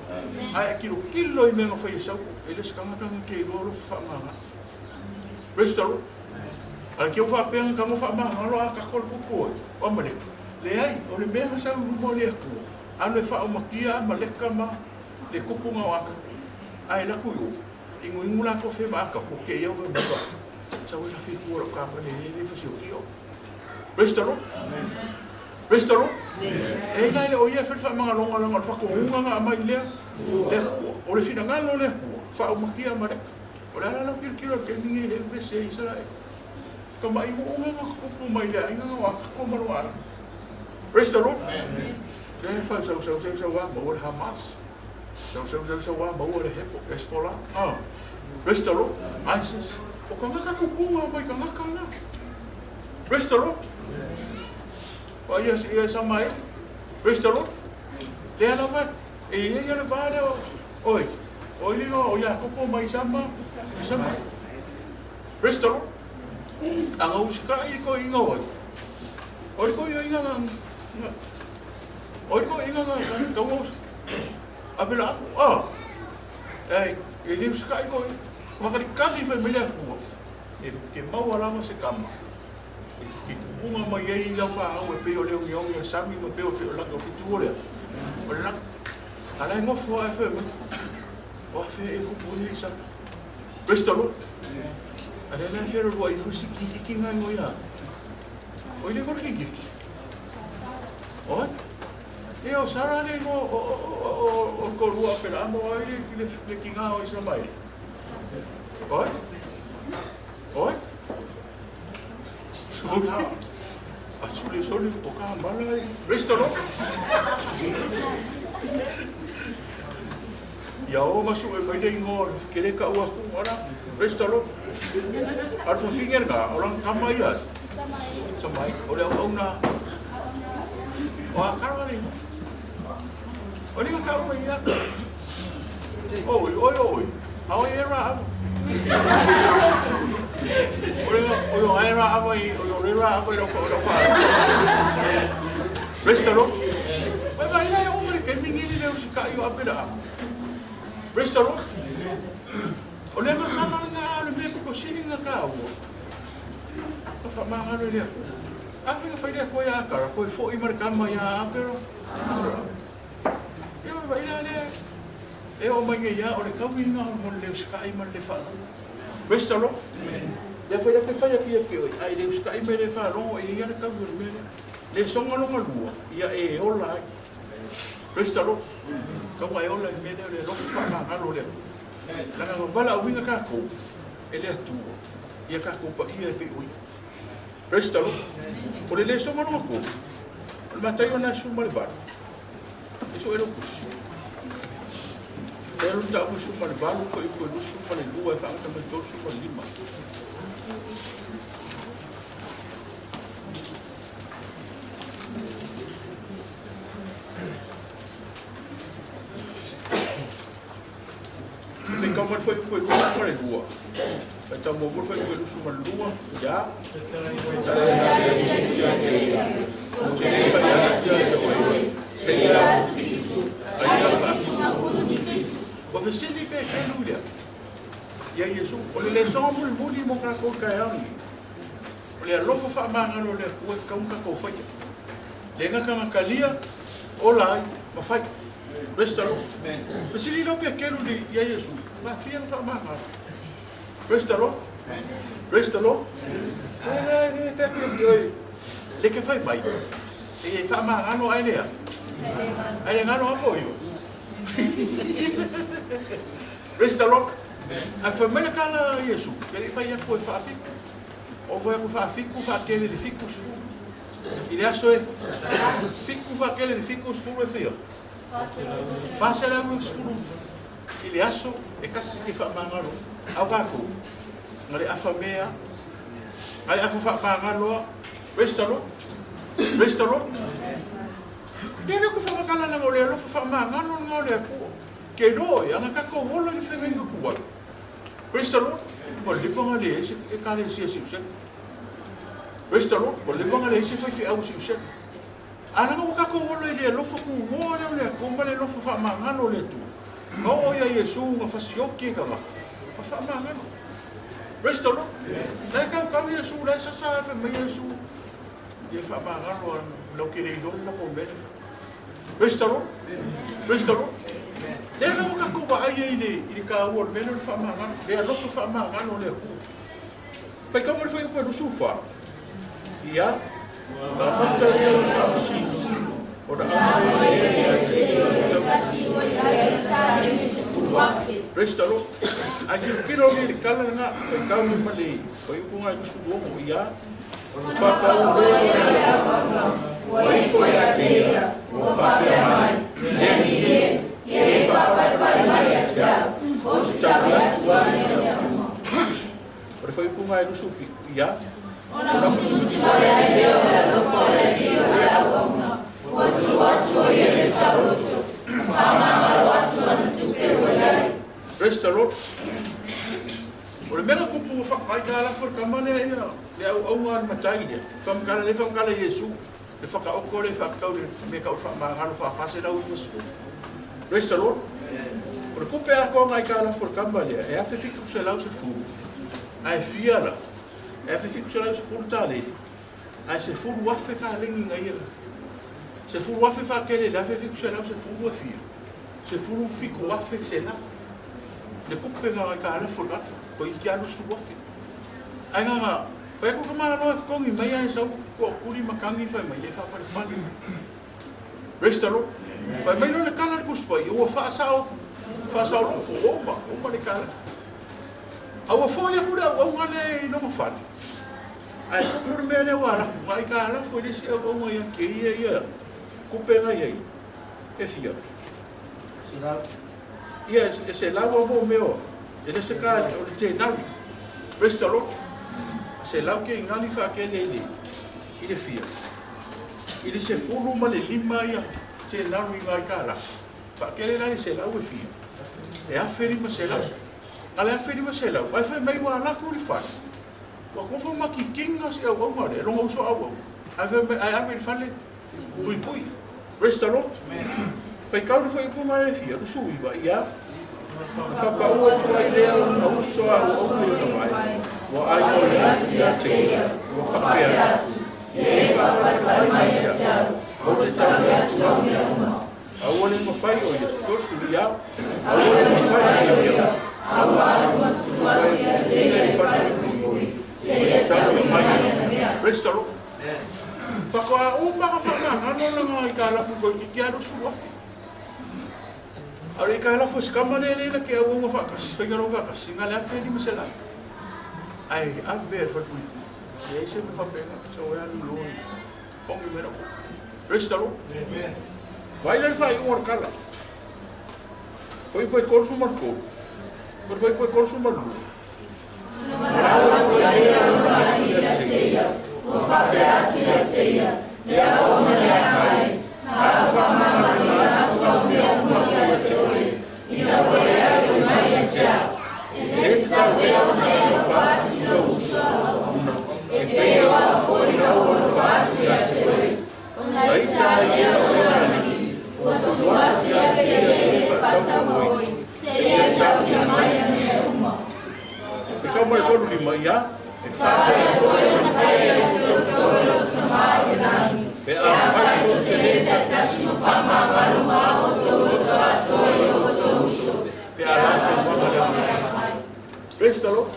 Ai kilo kilo i menga fai sau. Ele skanga kanga ke lo fa manga. Praise the Lord. Ala ke o fa pe nga fa manga lo ka ko ko. O male. Le ai o le menga sau mo le ku. Ano fa o makia ma le kama le kupunga o aka. Ai la ku yo. Ingu ingu la ko fe ma ka ko ke yo me ba. Sa o la fi ku ro ka le le fa si o. Praise the Lord. Praise the Lord. E la le o ia fe fa manga longa longa fa ko unga nga mai le. Le o le fina ngalo le ku. Fa o makia ma le. O la la kilo kilo ke ni le ve se Israel. Ka mai unga nga ko ku mai le inga nga ko ma lo. Praise the Lord. Le fa sa sa sa sa wa mo Hamas. Sa sa sa sa wa mo le hepo Hezbollah. Ah. Praise the Lord. ISIS. O ka nga ka ku nga mai ka nga ka na. Praise the Lord. O ia ia sa mai. Praise the Lord. Le ala va. E ia le va le oi. Oi le o ia ko po mai sama. Sama. Praise the Lord. Anga uska i ko inga oi. Oi ko ia inga nga. Oi ko inga nga ka mo. Abela ah. Ei, e le uska i ko. Makari kali fa mele ku. E ke mau ala ma se kama. Ki unga mai ei la fa au e pe o le o i sami ma pe o fe o la ko fitu ole. O la ala ngo fo a fe. O fe e ku puni sa. Praise the Lord. Ale la fe ro i fusi ki ki nga ngo ya. O ile ko ki ki. O e o sara le ngo o ko rua pe la mo ai ki le ki nga o isa mai. Oi? Oi? Sole sole o ka mala Praise the Lord. Ia o masu e mai le ingo ke le ka ua ku ora. Praise the Lord. Alfa finger ka o lang kama ia. Samai. O le au na. O a kara le. O le ka o ia. Oi oi oi. Au e ra. O le o ra ava i o le ra ava i o o fa. Praise the Lord. Vai vai la o le ke mingi le o sika i o apela. Praise the Lord. O le ma sana nga le me ko sini nga ka o. Ka fa manga le le. A fe fa le ko ya ka ko fo i mar kama ya apelo. Ia vai la le. E o mai ia o le kawi nga o le sika i mar le fa. Praise the Lord. Ia fai le fai ki ki oi ai le uska i mele fa lo e ia le kawi mele le songa longa lua ia e ola. Praise the Lord. Kau ai ola i mea lea o le alofa faamagalo o le Atua. Leaga na valaauina tatou e le Atua ia tatou paia e pei o Ia. Praise the Lord. O le lesonga lona tolu, o le Mataio 18, e so e lau tusi. E alu tau e 18, foi o 22, e faagata mai 35. Fai kau mai foi foi 22. Fai tau mo foi foi 22, ya. O fesili pe kelu lea. Ia Iesu, o le lesonga mulimuli mo tatou taeao lenei. O le alofa faamagalo o le Atua e tatau ona tatou faia. Le gatagatalia, ola ai, ma fai. Praise the Lord. Fesili lea o Peteru ia Iesu, mafia na faamagalo. Praise the Lord. Praise the Lord. Le le le ke fai mai. E faamagalo ai lea. Ai le galo a po io. Praise the Lord. Ai fai mai le kala Iesu, ke le fai aku e faafiku. O fai aku faafiku, faakele le fiku sefulu. I le aso e fiku faakele le fiku sefulu e fia. 490 i le aso e kasi ke faamagalo. Au tatou, na le afa mea, na le afa faamagaloa. Praise the Lord. Praise the Lord. Le le ku whakakala na o le alofa faamagalo na o le Atua. Ke roa e anga tatou ola i le whengainga kuai. Praise the Lord. O le levanga le ese e ka le sia siu seka. Praise the Lord. O le levanga le ese whai au siu seka. Alanga o tatou ola i le alofa ku ngoa leo le Atua ma le alofa faamagalo o le Atua. Ma o ia Iesu nga fasioki e kanga. Ma faamagalo. Praise the Lord. Lai kau kau Iesu, lai sasa e mai Iesu. Ia faamagalo a lau ke le ilolo la ko mele. Praise the Lord. Praise the Lord. Le na waka ko wa ai i le ka ua le mele o le faamagalo. Le alofa faamagalo o le Atua. Pai kau mai whai upa lusu fa. Ia. Na mata ia o whamasino. O na ama e Praise the Lord. Ai ki kilo ni le kala nga fai kau ni male. Fai upu ngai lusu uongo ia. Whakau le Ua ifo ia te ia, ua whapea mai, le ni e, e whaparepai mai a te au, o te tau atu ai mea uma. O le whai upu ngai lusu ia. Ona musumusi mai ai lea o le alofa o le Alii o le auauna, ua tuu atu o ia le saoloto, faamagalo atu ana tupe ua i ai. Praise the Lord. O le mea kupu whakai ka ala fo kama lea ia, le au au ngā matai lea. Whamkala le whamkala Iesu, le whakaoko le whakau le me ka whamangalo whawhase lau i masu. Praise the Lord. O le kupe a koa ngai ka ala fo kama lea, e afe fiku se lau se furu. Ai fia la, e afe fiku se lau se furu tā le. Ai se furu afe ka lengi ngai ia. Se furu afe whakele le afe fiku se lau se furu e fia. Se furu fiku afe se lau. Le kupe ngai ka ala fo rata. Ko i te alu suafi. Ai ngā, whai ko kamara noa kongi mai ai sau ko kuri makangi whai mai e whapare pali. Praise the Lord. Whai mai le kala le kuspa i ua whaasao loko, oma le kala. Aua fōi aku le au au ngale i nonga whale. Ai kupu le mea lea wā laku, ngai ka alafu i lesi au au ngai ke ia ia, kupe ngai ai, e fia. Ia, e se lau au mea oa. E le se ka o le tēnari. Praise the Lord. Se lau ke ngali whakele i le fia. I le se fulu ma le lima ia tēnari ngai ka la. Whakele la i se lau e fia. E awheri ma se lau. Ale awheri ma se lau. Ai whai mai wā laku le whale. Wa kofo maki kinga se au au ngare. Longa uso au au. Ai whai mai ai awheri whale. Pui pui. Praise the Lord. Whai kau le whai upunga e fia. Rusu iwa ia. Whakaua atu ai lea o na uso a o au e ona mai. Ua ai o le atu ia te ia. Ua whakapea atu. E whaparepai mai ia te au. O te tau atu au mea uma. Aua le mawhai o ia. Tosu ia. Aua le mawhai o ia. Aua alu atu atu ia te ia e whare pui. Se ia tau mai ia. Praise the Lord. Whakaua uma ka whakamangano la ngai ka lapu ko i te alu suafi. A le ka la fo skama le le ke au nga fa kasi fai ga fa kasi nga le afe ni masela. Ai ave fa pui. E se me fa pena so ya lu lo. Pongi mera. Praise the Lord. Amen. Vai le fai o kala. Foi foi corso marcou. Foi foi corso marcou. Praise the Lord.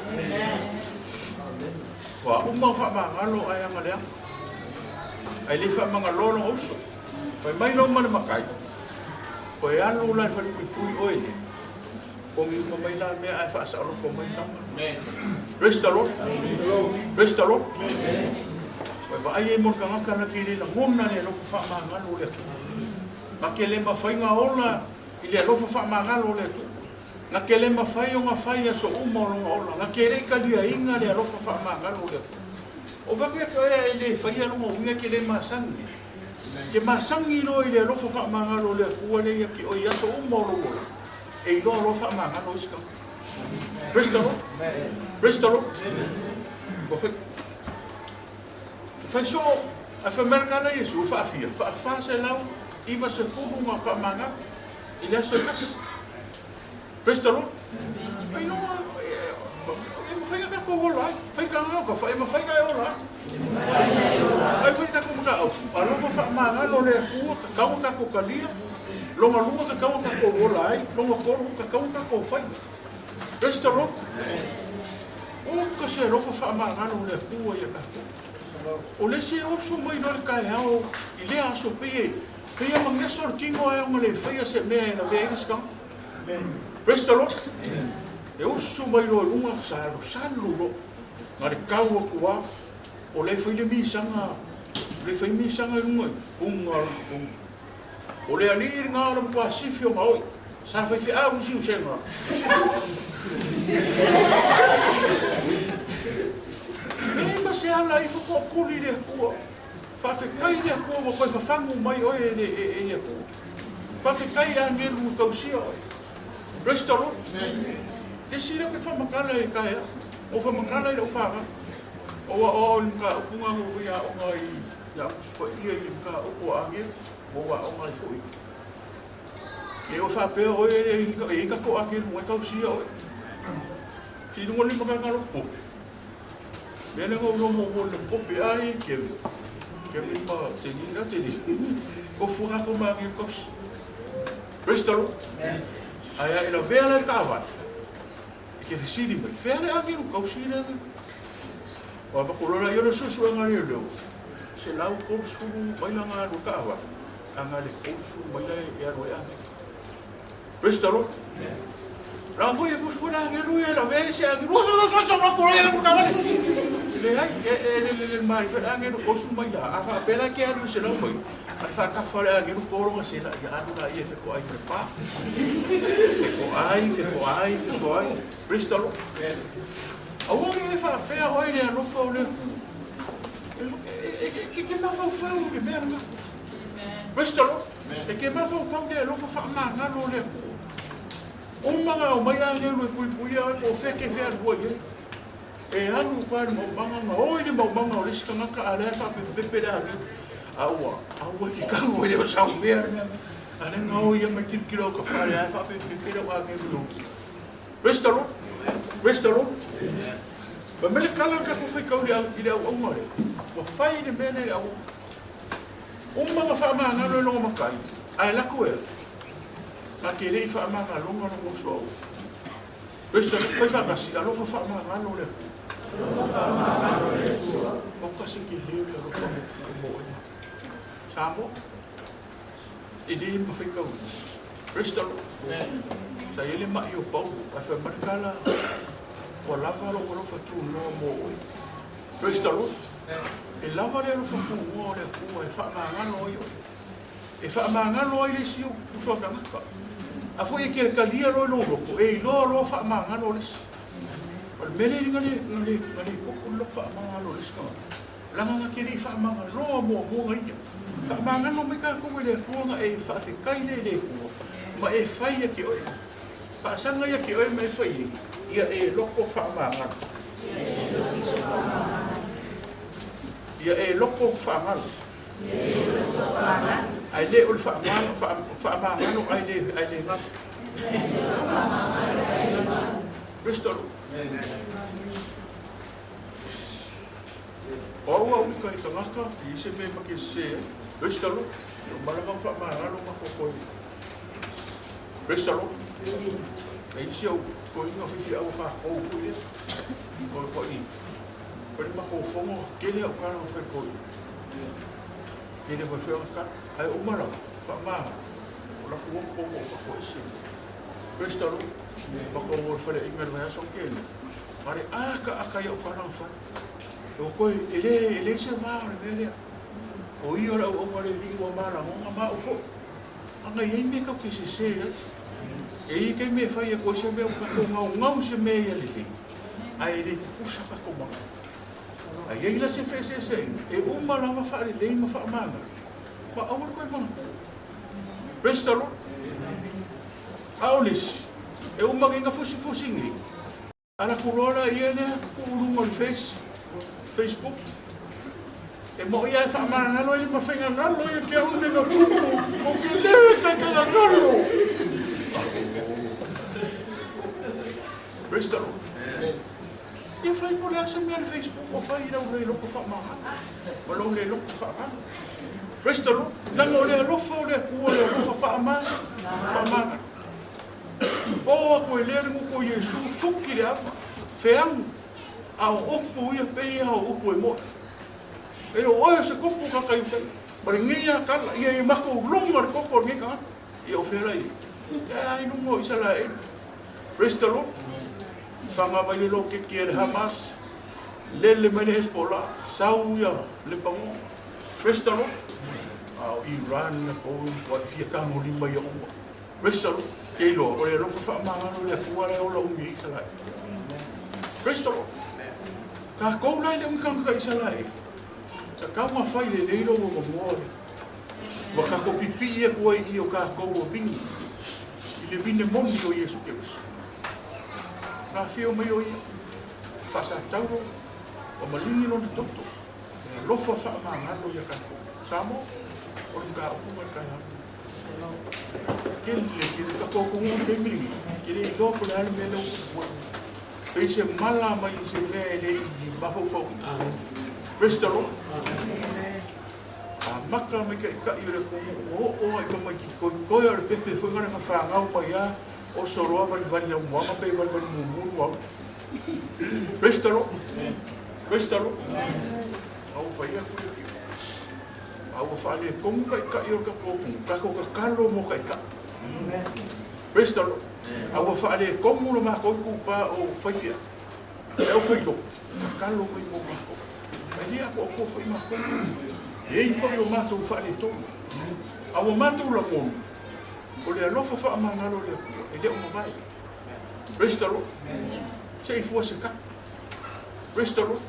Wa uma fa mangalo ai anga ai le fa mangalo lo uso. Pai mai lo mana makai. Ko alu la fa pui oi le. Ko mi mai la me ai fa sa lo ko mai la. Praise the Lord. Praise the Lord. Pai va ai mo ka ngaka la ki le ngona le lo fa mangalo le. Ma ke le ma fainga ola i le lo fa mangalo le tu. Na ke le mawhai o ngā whai a so uma o longa ola. Na ke le kalia inga le alofa wha mangalo le. O whapea koe e le whai a longa uinga ke le masangi. Ke masangi no i le alofa wha mangalo le kua le ia ki oi aso uma o longa ola. E iloa alofa mangalo iska. Praise the Lord. Praise the Lord. Whai so, a whamerkana Yesu, whaafia. Whaafase lau, iwa se fuhu ngā wha mangalo. I le aso e kasi. Praise the Lord. Ai no, e mawhai ka ko ola ai. Whai ka ngau ka whai, e mawhai ka e ola ai. Ai whai ka ko maka au. Alofa wha mangalo le akua, ka kaua ka ko kalia. Longa lunga ka kaua ka ko ola ai. Longa koro ka kaua ka ko whai. Praise the Lord. O ka se alofa wha mangalo le akua ia ka. O le se oso mai no le kai hao, i le aso pe, pe ia mangeso le kingo ai o le whai a se mea e la vea iska. Praise the Lord. E oso mai loa lunga sa lo salu lo. Nga le kau aku a. O le whai le misanga. Le whai misanga lunga. Unga unga. O le ali i ngā ora mkua sifi o maoi. Sa whai whi au si usenga. Me ma se ala i whakua kuli le akua. Whawhekai le akua wa koe whawhangu mai oe e le akua. Whawhekai a ngelu tausia oe. Praise the Lord. Te sira ke whamakala e kaea. O whamakala i le owhaga. O a o le mga upunga ngo ia o ngai ia ko ia i mga upu a ange mo wa o ngai foi. E o whapea oe e ika ko ange mo e kausia oe. Ki lunga le mga ngalo pope. Mele ngo lo mo mo le pope ai ke. Ke mi ma te ni na te ni. Ko fuha ko mangi kausi. Praise the Lord. Ai ai la vea le kava. E ke fisili mai. Fea le ange kausi le. O va kolola yo susu anga le leo. Se lau ko su mai la nga lo kava. Anga le ko su mai la e ro e ange. Praise the Lord. La voy a buscar ange lu e la vea se ange. Lo lo so so ko le ko kava. Le ai e le le mai fe ange ko su mai la. A fa pela ke alu se lau mai. A fa ka fa le ange ko ro se la ya alu la e fe ko ai pre pa. Fe ko ai, fe ko ai, fe ko ai. Praise the Lord. Aua e fa fea oi le alofa o le e ke mafaufau le mea lena. Praise the Lord. E ke mafaufau le alofa faamagalo le Atua. O maga o mai agelu e puipuia oe po o fea ke fea alua i ai. E alu pa le maumanga ma oi le maumanga o le isi tagata a lea faapepepepe le agelu. Aua, aua ki kago e le o sau mea le mea. A le nga oi ia mai kilokilo o ka fale ae faapepepepe le o agelu lo. Praise the Lord. Praise the Lord. Ma mele kala ka ko fai kau le au i le au aunga le. Wa fai le mea le au. Uma ma fa mangalo longa makai. Ai la ko e. Na ke le fa mangalo longa longa so. Praise the Lord. Fai fa kasi alo fa fa mangalo le. Fa mangalo le. O kasi ke le le ro mo mo. Samo. E le ma fai kau. Praise the Lord. Sa i ai le ma'i o Paulo, ae fai mai le tala, Ua lava lou alofa tunoa mo oe. Praise the Lord. E lava le alofa tunoa o le Atua e faamagalo ai oe. E faamagalo ai le isi uso a tagata. A foi e te talia loa i lou loto, e iloa loa faamagalo le isi. O le mea lea na le, na le, na le koko le loto faamagalo le isi tagata. Leaga na te le i faamagaloa muamua na ia. Faamagalo mai tatou e le Atua na e faafetai lea i le Atua ma e fai ia te oe. Faasaga ia te oe ma e fai ai, ia e loto faamagalo. Ia e loto faamagalo. Ae le o le faamagalo ae le galo. Praise the Lord. O au au i kai tagata, i se mea ma ke sese ai. Praise the Lord. O malanga o faamagalo ma koko i. Praise the Lord. E isi au toeaiina faifeau a kākou foi lea. O le foi, o le matou fono, tele au tala na fai toeaiina. Tele mai foi ana tala. Ae uma lava, faamagalo, o latou o tou o matou ese. Praise the Lord. Matou o le faleaiga i le vaiaso na tea nei. Na le akaaka i au tala na fai. E o toe, e le, e leai se va o le mea lea. O ia o le auauna a le Alii ua malagona ma au foi. Ana i ai mea tatou te sese ai. E i ai taimi e fai atu ai se mea ua tatou naunau i se mea ia lelei, ae le tutusa tatou manatu. A i ai la se feeseeseaiga, e uma lava faalelei ma faamagalo, ma aua le toe manatua. Praise the Lord. A o le isi, e uma nei na fusifusi nei, Ala ku loa la ia lea tuu luga o le face, Facebook. E moʻi a e faamagalo ai le mafaiga galo ia ke au le gatupu o ke le taitaigagalo. Praise the Lord. Ia fai po le a se mea le Facebook o fai i lau le loko faamagalo. Ma lou le loko faagalo. Praise the Lord. Leaga o le alofa o le Atua le alofa faamagalo. O aku e lea le gutu o Iesu, tuki le ava, feagu, a o upu ia pei a o upu e moe. E le o oe o se kupu ka kai utai, ma le ngei a kala, ia i makou lunga le koko o lenei tagata. Ia o fea la ia? Ia ai lunga o Isalaelu. Praise the Lord. Fanga mai le loketi e le Hamas, lele mai le Hezbollah, sau ia Lebanon. Praise the Lord. A o Iran na kou i fia tagolima ia uma. Praise the Lord. Ke iloa, o le alofa faamagalo le Atua la e ola umi ai Isalaele. Praise the Lord. Tatou la e le o ni tagata Isalaele. Sa tau ma fai lelei lou avanoa le ua tatou pipii atu ai i o tatou ua vini i le vine moni o Iesu Keriso. Na afio mai o ia, faasataulo, ua maligi lona toto, e alofa faamagalo ia tatou. Samoa, o le mataupu ma le taeao. Kele kele tatou atunuu i le taimi lenei, e le iloa po o le a le mea lea ua tupu ai. Pei se mala mai i se mea e le i mafaufauina. Praise the Lord. Amata mai taitai o le atunuu ua oo lava i tamaiti toetoe o le pepe foi na na fanau mai a oso loa valivali laumuaga pe valivali mumu luau. Praise the Lord. Praise the Lord. A ua fai atu le A ua faaletonu taitai o le tatou atunuu, tatou tatalo mo taitai. Praise the Lord. A ua faaletonu lo matou itupa o faifeau, le aufailoto, tatalo mai mo matou. E le atoatoa foi matou. E i ai foi o matou faaletonu. A ua matou lagona, o le alofa faamagalo o le Atua, e le o mavae. Praise the Lord. Se i fua se kapa. Praise the Lord.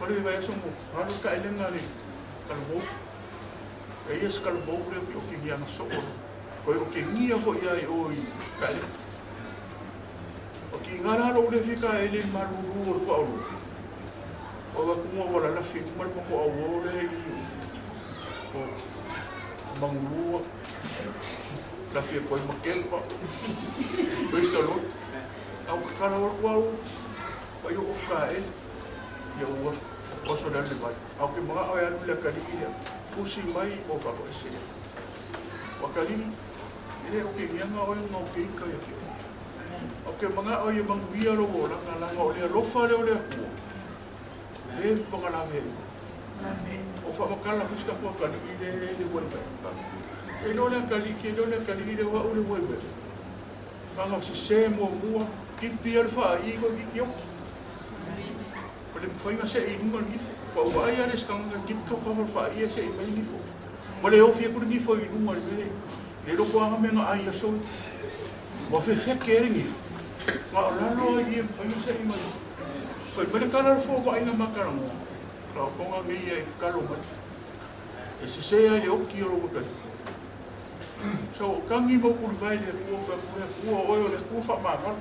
O le vaiaso mo alu ka elenga le kalabou. E ia se kalabou le o ke ngia na soo. Koe o ke ngia fo ia i o i ka elenga. O ki ngā rā lo le fika e le malulu o le kwa olo. O wa kunga wala la fi kuma le mako au o le i o mangulua. La fi e koe makelpa. Praise the Lord. Au kakala o kwa o. Pa i o ka e. Ia ua oso le alu le vai. A o ke manao e alu le akalii lea, usi mai o faatoese lea. O akalii, e le o ke ngiaga oe ona o ke ika ia te oe. A o ke manao ia manuia lou olaga, laga o le alofa lea o le Atua, le pagalave ai. O faamatala foi si tatou akalii le le uai mai. E iloa le atalii, ke iloa le atalii lea o au le uaiuela. Ana sese muamua, tipi ia le faaii toeitiiti oki. Ua le mafai ona see i luga le nifo. Ua ou vaai lava le isi tagata e tipi tofa le faaii ae see mai le nifo. Ua le ofi atu le nifo i luga i le mea lea. Le iloa po o a mea na ai i aso ia. Ua fefeke ai le nifo, na o lalo lava i i e mafai ona see mai. Fai mai le tala a le fomai na ma talanoa, Taotoga nei ia e tatalo mai. E sese ai le oki o lou atalii. Sa ou tagi ma ou tulivae i le Atua, ou fai atu, Le Atua, o oe o le Atua faamagalo.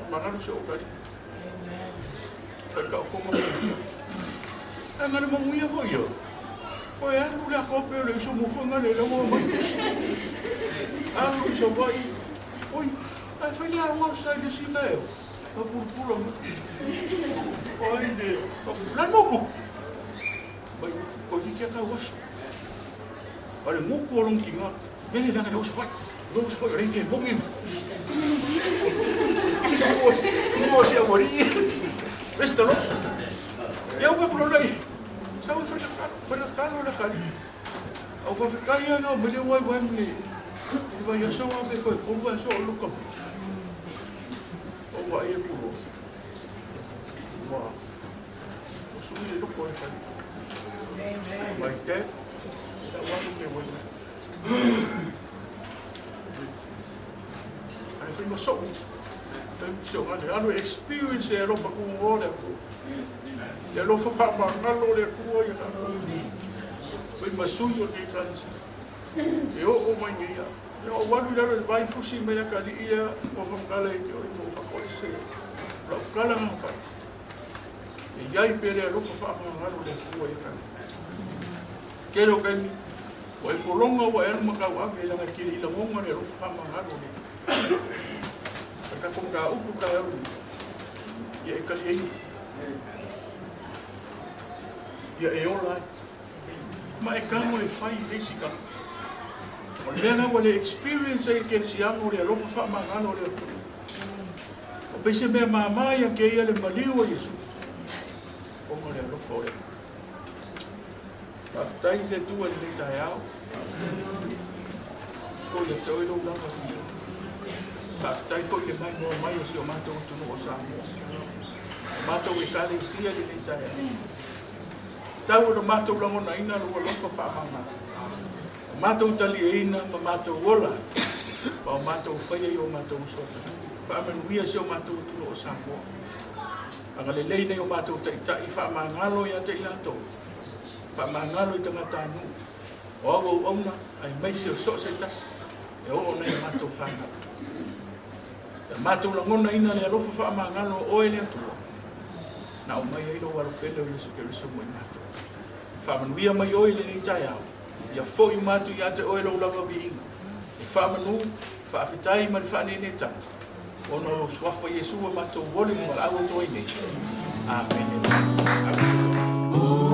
Faamagalo si ou atalii. Fai taotoga manuia. Ae na le manuia foi ia. Toe alu le atoa pei o le uso mo foi na le laua mai. Alu i Savaii. Oi, ae fai le aua sa i le sina e o. Ka pulupula mai. Oi le, la noku. Mai, ko hiki a kau aso. A le moku o lona tina, mele leaga le oso ai. Le oso ai o le ke mongi. Mo se awari. Veste lo. Ia upe kulo nei. Sa ui whai kalo, whai kalo le kali. Au whawhikai ana o mele wai wai mle. I vai aso a pe koe koru aso o luka. O wa e kuro. Wa. O sui le loko le kali. My dad, sa walu me wai. Ai whai maso. So ngale alu experience e alofa ku o le Atua. Le alofa faamagalo le Atua ia tatou. Fai ma sui o le Ekalesia. E oo mai nei ia. Ia ou alu i lalo i le vai fusi mai le atalii ia ua whakala i te oi mo whakoese. Lau kala ngā whai. E iai pe le alofa faamagalo le Atua ia tatou. Kele o kaimi, ua e polonga ua e alu ma kau ave langa kele i lagonga le alofa faamagalo le. Ka tatou mataupu taeao lenei, ia e tali ai ia e ola ai. Ma e tago e fai i le isi tagata. O le mea lena ua le experience ai e kerisiano le alofa faamagalo o le Atua. O pei se mea māmā ia te ia le maliu o Iesu, ona o le alofa o le Atua. Faafetai i le Atua i lenei taeao. Foi ia te oe lou lava viiga. Faafetai foi i le maimoa mai o si o matou atunuu o Samoa. O matou Ekalesia i lenei taeao. Tau o lo matou lagonaina lou alofa faamagalo. O matou talieina ma matou ola ma o matou faia i o matou uso atalii. Faamanuia si o matou atunuu o Samoa. Agalelei nei o matou taitai faamagalo ia te i latou. Faamagalo i tagatanuu o au auauna aemaise o so o se tasi e oo nei a matou fanau. Ia matou lagonaina le alofa faamagalo o oe le Atua, na aumai ai lou alo pele o Iesu Keriso mo i matou. Faamanuia mai oe i lenei taeao, ia foi uma atu ia te oe lou lava viiga, e faamanu, faafetai ma le faaneeneetaga, ona o lou suafa Iesu ua matou oli ma valaau atu ai nei. Amene. Amen.